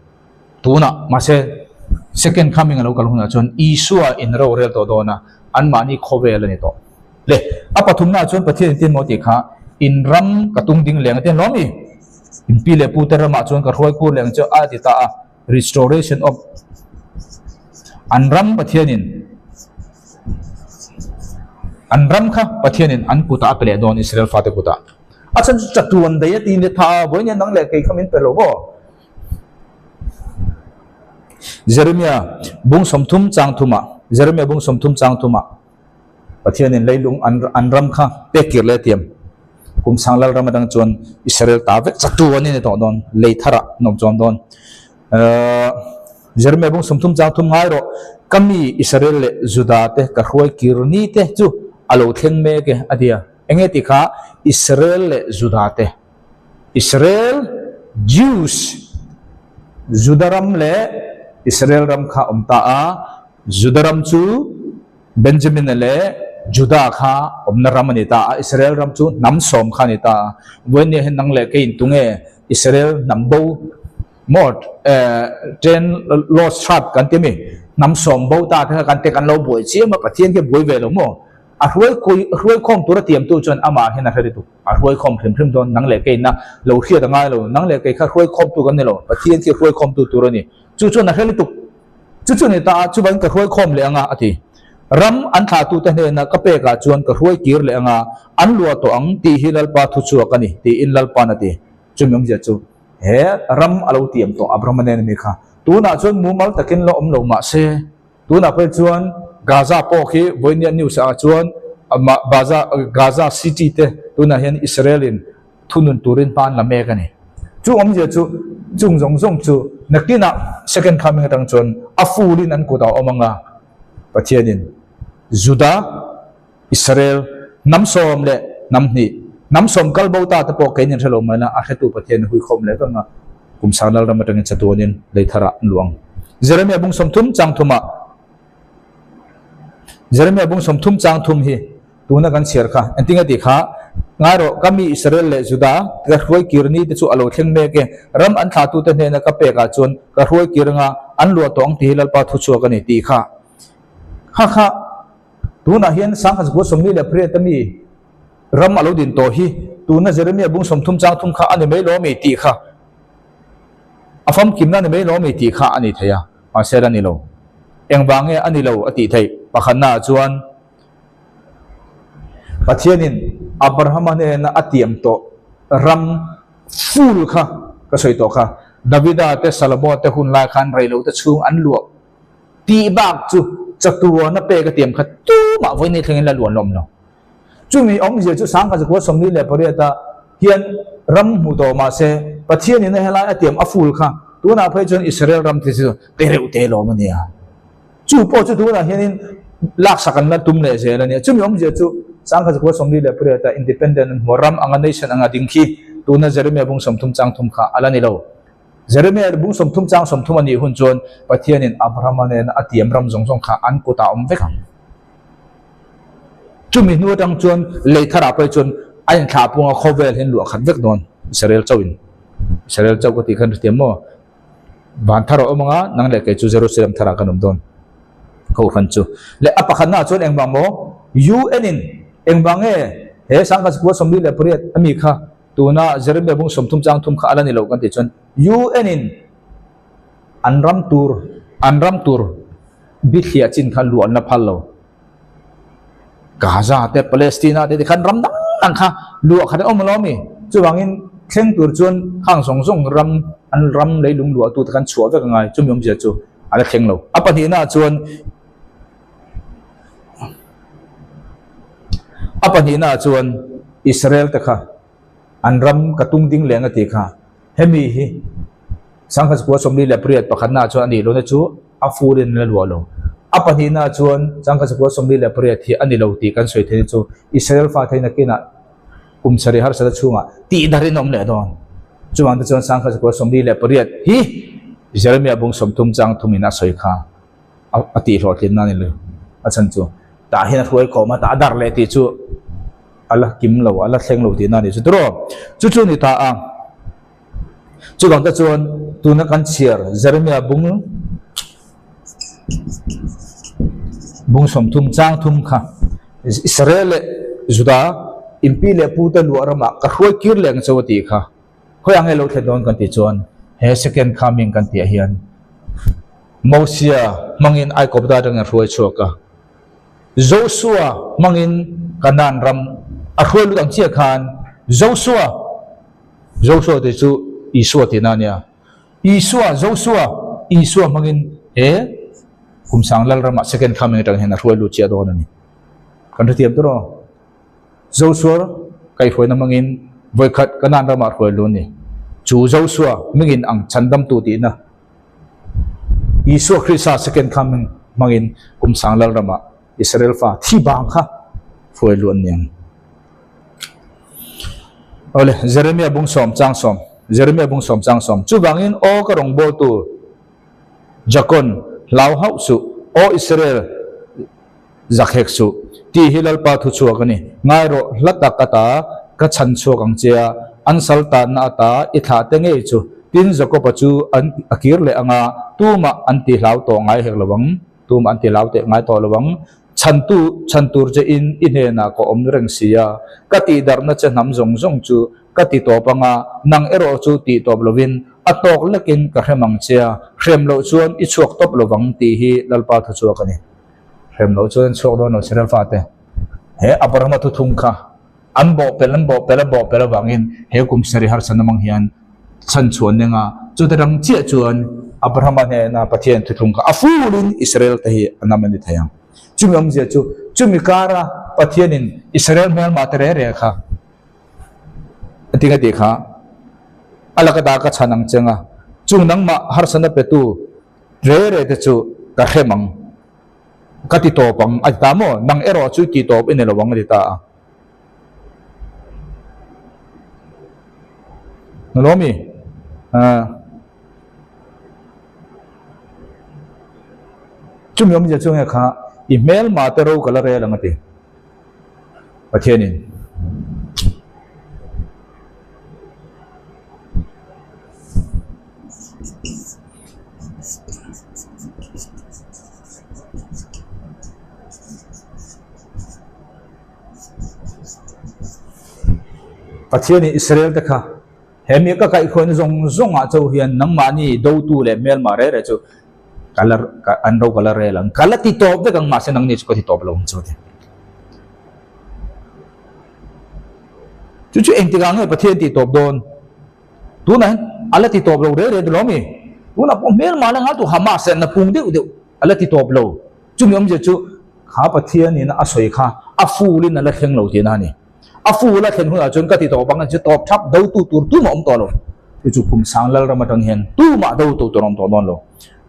Tunah, mahse, Second Coming a lo kal hunah chuan Isua in ro rel tawh dawn a, anmahni khawvel a ni tawh. Le, a pathumnaah chuan Pathian in tin maw tih kha, In ram ka tung ding leng a ti a ni lawm i? In pi leh pute ramah chuan ka hruai kur leng chu a ti ta a, Restoration of an ram Pathianin an ram kha Pathianin an kutah a pe leh dawn Israel fate kutah. A chhan chu chatuan daih a ti ni tha, vawiin nang leh kei kha min pe lo maw? Jeremia bung 30 chang thumah Jeremia bung 30 chang thumah Pathianin leilung an an ram kha pek kir leh tiam kum sang lal ram atang chuan Israel ta vek chatuan in ni tawh dawn lei tharah an awm chuang dawn. Jeremia bung 30 chang thum ngai rawh, Ka mi Israel leh Juda te ka hruai kir ni te chu a lo thleng mek e, a ti a. Enge ti kha Israel leh Juda te? Israel, Jews, Juda ram leh Israel ram kha awm ta a, Juda ram chu Benjamin-a leh Juda kha awmna ram a ni ta a, Israel ram chu hnam sawm kha a ni ta a. Vawinia hian nang leh keiin tunge Israel hnam bo maw ten lost tribe kan ti a mi? Hnam sawm bo ta te kha kan te kan lo buai chiam a, Pathian khi a buai ve lo maw? A hruai hruai khawm tur a tiamtu chuan amah hian a hre lutuk. A hruai khawm hrim hrim dawn nang leh keiin a lo hriat a ngai lo, nang leh kei kha hruai khawmtu kan ni lo, Pathian khi hruai khawmtu tur a ni. Chu chuan a hre lutuk. Chu chu ni ta a, chuvain ka hruai khawm leh anga a ti. Ram an thlahtute hnenah ka pekah chuan ka hruai kir leh anga, an luah tawh ang tih hi Lalpa thu chhuak a ni, tiin Lalpa'n a ti. Chumi awmzia chu he ram a lo tiam tawh Abrahama nen a mi kha. Tunah chuan mumal takin la awm lo mah se, tunah phei chuan Gaza pawh khi vawinia news ah chuan Gaza city te tunah hian Israel in thunun turin hma an la mek a ni. Chu awmzia chu chung zawng zawng chu nakinah second coming atang chuan a full in an kutah a awm ang a, Pathianin Juda, Israel, hnam sawm leh hnam hnih, hnam sawm kal bo ta te pawh kein in hre lo mai la, a hretu Pathian in huikhawm leh vang a, kum sang lal ram atangin chatuanin lei tharah an luh ang. Jeremia bung 30 chang thumah Jeremia bung 30 chang thum hi Tuna kan chhiar kha, engtin nge tih kha, Ngai rawh, ka mi Israel leh Juda ka hruai kir ni te chu a lo thleng mek e, ram an thlahtute hnena ka pekah chuan ka hruai kir anga an luah tawh ang tih hi Lalpa thu chhuak a ni tih kha. Kha kha, tunah hian Sangha Zakua 48 a mi ram a lo din tawh hi tuna Jeremia bung 30 chang thum kha a ni mai lo ami tih kha, a famkimna a ni mai lo ami tih kha a ni thei a, mahse la ni lo. Engvang nge a ni lo a tih theih? Pakhatnaah chuan. Pathianin Abrahama hnena a tiam tawh ram full kha ka sawi tawh kha. Davida te Salomon te hun lai khan reilote chhung an luah tih bak chu chatuana pek a tiam kha tumah vawiin thlengin la luan lawm lo. Chumi awmzia chu Sangha zakua 48 ah hian ram hmu tawh mahse Pathianin a helai a tiam a full kha tunah phei chuan Israel ram te chu te reuh te lawm a nia. Chu pawh chu tunah hianin laksak an la tum leh zel a nia. Chumi awmzia chu Sangha Zakua 48 a independent an hmu a, ram anga nation anga ding khi tuna Jeremia bung 30 chang thum kha a la ni lo. Jeremia bung 30 chang 30 a nih hun chuan Pathianin Abrahama nena a tiam ram zawng zawng kha an kutah a awm vek ang. Chumi hnu atang chuan lei tharah pawh hi chuan a inthlah punga khawvel hian luah khat vek dawn Israel chauhin. Israel chauh ka tih khan hrethiam maw? Van thar a awm anga, nang leh kei chu Jerusalem tharah kan awm dawn. Kohhran chu. Leh a pakhatnaah chuan engvang maw? UN in engvang nge he Sangha Zakua 48 a mi kha tuna Jeremia bung 30 chang thum kha a la ni lo kan tih chuan UN in an ram tur an ram tur bithliah chin kha luah an la phal lo. Gaza te Palestina te tikhan ram dang dang kha luah khat an awm alawm i chuvangin thleng tur chuan khang zawng zawng ram an ram leilung luah tu te khan chhuah vek angai chumi awmzia chu a la thleng lo a pahnihna ah chuan a pahnihna ah chuan Israel te kha an ram ka tung ding leng a tih kha hemi hi Sangha Zakua 48 pakhatna ah chuan a nih lohna chu a full in la luah lo. A pahnihna ah chuan Sangha Zakua 48 hi a ni lo tih kan sawi theih chu Israel fa theihna kinah kum sarih harsatna chhungah tih darhin a awm leh dawn. Chuvang te chuan Sangha Zakua 48 hi Jeremiah bung 30 chang thum in a sawi kha a tih hlawhtlinna a ni lo. A chhan chu tah hian a hruai khawm a, tah a dar leh tih chu a la kim lo, a la thleng lo tihna a ni chu tiraw. Chu chu a ni ta a. Chuvang te chuan tuna kan chhiar Jeremia bung bung 30 chang thum kha Israel leh Juda inpi leh pu te luah ramah ka hruai kir leh ang chauh a tih kha khawi ang nge lo thlen dawn kan tih chuan he second coming kan tih ah hian Mosia hmangin Aikawpta atangin a hruai chhuak a, Joshua hmangin Kanaan ram a hruai lut ang chiah khan Joshua Joshua tih chu Isua tihna a nia. Isua, Joshua, Isua hmangin he kum sang lal ramah second coming atang hian a hruai lut chiah dawn a ni. Kan hrethiam tur aw. Joshua kaihhruaina hmangin vawikhat Kanaan ramah a hruai lut a ni. Chu Joshua mingin ang chhandamtu tihna. Isua Krista second coming hmangin kum sang lal ramah Israel fa thi bang kha hruai luh an ni ang. Awle, Jeremia bung sawm chang sawm, Jeremia bung sawm chang sawm, chuvangin aw ka rawngbawltu Jakon, hlau hauh suh, aw Israel, zak hek suh, tih hi Lalpa thu chhuak a ni. Ngai rawh, hla tak ata ka chhan chhuak ang che a, an sal tanna ata i thlah te ngei chu. Tin, Jakob-a chu an a kir leh ang a, tumah an ti hlau tawh ngai hek lo ang, tumah an ti hlau teh ngai tawh lo ang. Chhantu, chhan tur che in i hnenah ka awm reng si a, ka tihdarhna che hnam zawng zawng chu Ka ti tawp ang a, nang erawh chu tih tawp lovin a tawk lekin ka hrem ang che a, hrem loh chuan i chhuak tawp lovang tih hi Lalpa thu chhuak a ni. Hrem loh chuan an chhuak dawn lo Israel fate. He Abrahama thuthung kha an bawhpelh an bawhpelh a bawhpelh avangin he kum sarih harsatna hmang hian chhan chhuah neng a, chute rang chiah chuan Abrahama hnena Pathian thuthung kha a fulin Israel te hi a nam a ni thei ang. Chumi awmzia chu chumi kara Pathianin Israel hmelmah te reh reh kha Engtin a tih kha? A laka dah ka chhan ang cheng a, chung nangmah harsatna petu re re te chu ka hrem ang, ka ti tawp ang a ti ta maw? Nang erawh chu ti tawp i ni lo ang a ti ta a. Na lo mi? Aaa. Chumi awmzia chu nge kha i hmelma te ro ka la rel ang a ti. Pathianin Pathianin Israel te kha he mi ka kaihhruaina zawng zawngah cho hian nangmahni dotu leh hmelmah reh reh chu ka la an ro ka la rel ang ka la ti tawp vek ang mahse nangni chu ka ti tawp lo ang chu a ti. Chu chu engtikah nge Pathian tih tawp dawn? Tunah hian a la ti tawp lo reh reh duh lo ami? Tunah pawh hmelmah la ngai tu Hamas hian na pung deuh deuh a la ti tawp lo. Chumi awmzia chu kha Pathianin a sawi kha a fulin a la thleng lo tihna a ni. A ful a thlen hunah chuan ka ti tawp ang a chu tawp thap dotu tur tumah awm tawh lo. Chu chu kum sang Lalram atang hian tumah dotu tur a awm tawh dawn lo.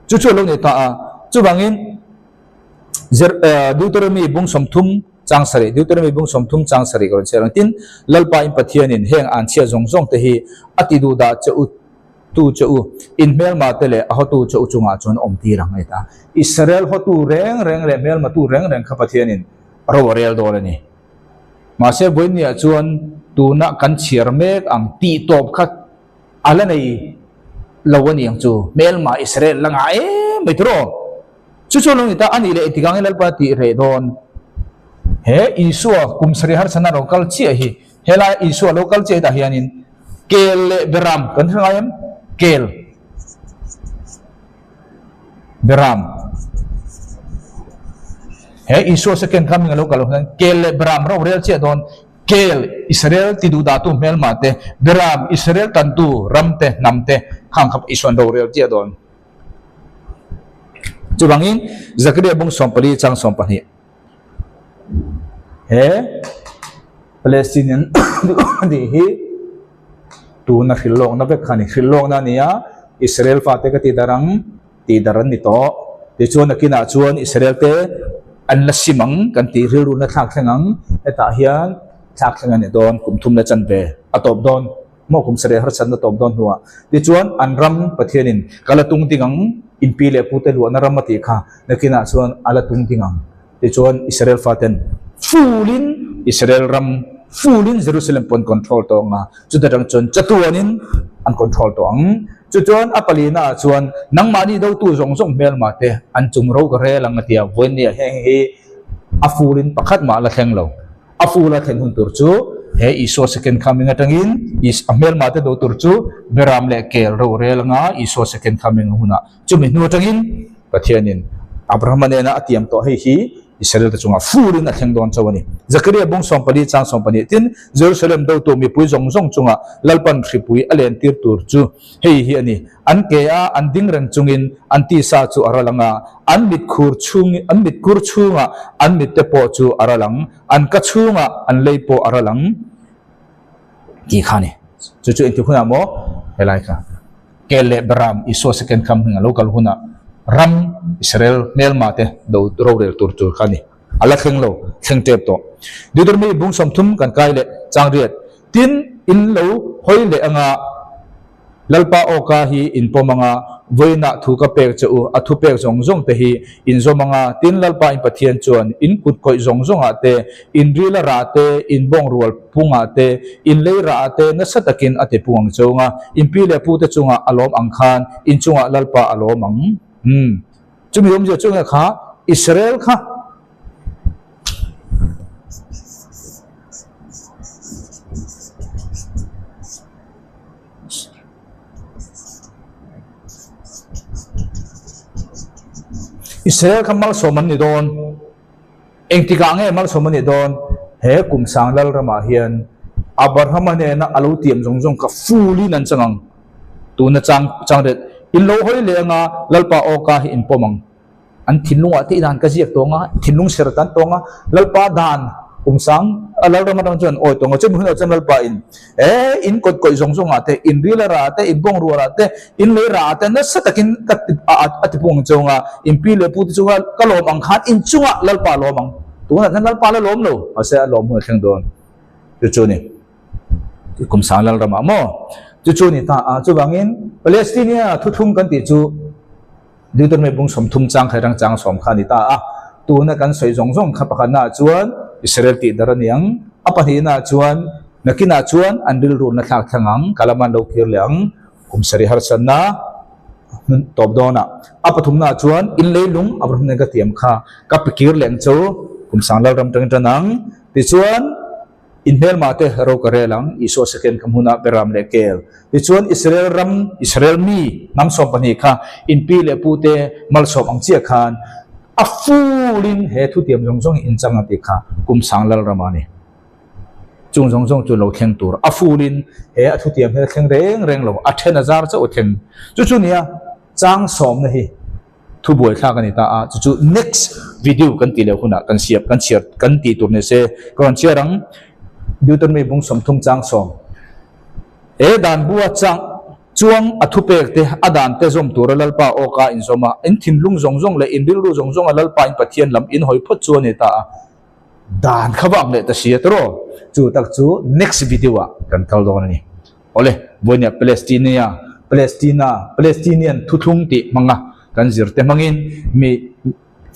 Chu chu a lo ni ta a. Chuvangin Deuteronomy bung 30 chang sarih Deuteronomy bung 30 chang sarih ka rawn chhiar ang. Tin, Lalpa in Pathianin heng an chhia zawng zawng te hi a ti duh dah che u tu che u, in hmelma te leh a hotu che u chungah chuan awm tir ang a ti ta. Israel hotu reng reng leh hmelma tu reng reng kha Pathianin ro a rel dawn a ni. Mahse vawinia chuan tuna kan chhiar mek ang tih tawp kha a la nei lo a ni ang chu. Hmelma Israel la ngah em mai tiraw? Chu chu a lo ni ta, a nih leh engtik angin Lalpa tih reh dawn? He Isua kum sarih harsatna lo kal chiah hi, helai Isua lo kal chiah hetah hianin kel leh beram kan hre ngai em? Kel. Beram. He Isua second coming a lo kal hian kel leh beram ro rel chiah dawn. Kel Israel ti duh dahtu hmelmah te, beram Israel tantu ram te, hnam te khang kha Isuan ro rel chiah dawn. Chuvangin Zakaria bung 14 chang 12 he Palestinian tih hi tuna hrilhlawkna vek kha a ni. Hrilhlawkna a ni a, Israel fate ka tih dar ang tih dar an ni tawh. Tichuan nakinah chuan Israel te an la sim ang kan tih rilruna thlak thleng ang. Hetah hian thlak thleng a ni dawn kum thum la chan ve a tawp dawn maw kum sarih harsatna tawp dawn hnuah. Tichuan an ram Pathianin ka la tung ding ang inpi leh pute luahna ram a tih kha nakinah chuan a la tung ding ang. Tichuan Israel faten fulin Israel ram fulin Jerusalem pawh an control tawh ang a, chuta tang chuan chatuanin an control tawh ang. Chuchuan a palina ah chuan nangmahni dotu zawng zawng hmelma te an chung ro ka rel ang a ti a, vawinia heng hi a fulin pakhat mah la thleng lo. A ful a thlen hun tur chu he Isua second coming atangin a hmelma te do tur chu Beram leh Kel ro rel anga Isua second coming hunah Chumi hnu atangin Pathianin Abrahama nena a tiam tawh hei hi Israel te chungah furin a thleng dawn chauh a ni. Zakaria bung 14 chang 12 tin, Jerusalem dotu mipui zawng zawng chungah Lalpan hripui a lentir tur chu hei hi a ni, An ke a an ding reng chungin an tisa chu a ral ang a, an mit khur chhung an mit kur chhungah an mit te pawh chu a ral ang, an ka chhungah an lei pawh a ral ang tih kha a ni. Chu chu engtik hunah maw helai kha. Kel leh Beram Isua second coming a lo kal hunah Ram Israel hmelma te do rorel tur tur kha a ni. A la thleng lo, thleng tep tawh. Deuteronomy bung 30 kan kai leh chang riat. Tin, in lo hawi leh anga Lalpa awka hi in pawm anga vawiinah thu ka pek che u, a thu pek zawng zawng te hi in zawm anga, tin Lalpa in Pathian chuan in kut khawih zawng zawngah te, in rila rah te, in bawng rual pungah te, in lei rah ah te nasa takin a ti pung ang che unga, in pi leh pu te chungah a lawm ang khan in chungah Lalpa a lawm ang. Umm. Chumi awmzia chu nge kha Israel kha. Israel kha malsawm an ni dawn. Engtikah nge malsawm a nih dawn? He kum sang lal ramah hian Abrahama hnena a lo tiam zawng zawng kha fulin an chang ang. Tuna chang chang ret in lo hawi leh anga Lalpa awka hi in pawm ang. An thinlungah te dan ka ziak tawng a, thinlung ser tan tawng a, Lalpa dan kum sang a lal ram atang chuan awi tawng a, chumi hunah chuan Lalpa in e in kawt kawih zawng zawngah te, in rila rah te, in bawng rualah te, in lei rah te nasa takin ka a ti pung ang chawng a, in pi leh pu te chunga ka lawm ang khan in chungah Lalpa a lawm ang. Tunah hian Lalpa la lawm lo, mahse a lawm hun a thleng dawn. Chu chu ni. Kum sang lal ramah maw? Chu chu ni ta a, chuvangin Palestine-a thuthlung kan tih chu Deuteronomy bung 30 chang khairang chang 10 kha a ni ta a. Tuna kan sawi zawng zawng kha pakhatnaah chuan Israel tih dar a ni ang. A pahnihnaah chuan nakinah chuan an rilruna thlak thleng ang, ka lama an lo kir leh ang, kum sarih harsatna hnun tawp dawnah. A pathumnaah chuan in leilung Abraham nen ka tiam kha ka pikir leh ang chu, kum sang lalram tangin tan ang. Tichuan. In hmelmah te ro ka rel ang, Isua second ka hmunah Beram leh Kel. Tichuan Israel ram, Israel mi hnam 12 kha in pi leh pu te malsawm ang chiah khan a full in he thutiam zawng zawng hi in chang a tih kha kum sang lal ram a ni. Chung zawng zawng chu lo thleng tur a full in he a thutiam hi a thleng reng reng lo, a then a zar chauh a thleng. Chu chu nia chang sawmna hi. Thu buaithlak a ni ta a, chu chu next video kan tih leh hunah kan siam kan chhiar kan tih tur ni se ka rawn chhiar ang. Deuteronomy bung 30 chang 10. He dan bua chang chuang a thupek te a dan te zawm tura Lalpa awka inzawm a, in thinlung zawng zawng leh in rilru zawng zawnga Lalpa in Pathian lam in hawi phawt chu a ni ta a. Dan kha vang leh ta sia tawrh chu tak chu next video ah kan kal dawn a ni. Awle, vawinia Palestinea, Palestina, Palestinian thuthlung tih hmanga kan zir te hmangin mi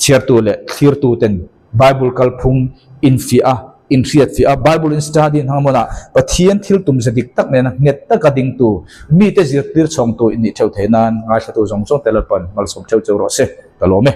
chhiartu leh thlirtu ten Bible kalphung infiah a, inhriatfiah a, Bible in study an hmang hmunah Pathian thil tum ze dik tak nena nghet taka dingtu, mite zirtir chhawngtu in nih theuh theih nan ngaithlatu zawng zawng te Lalpan malsawm theuh cheu rawh se, ka lawm e.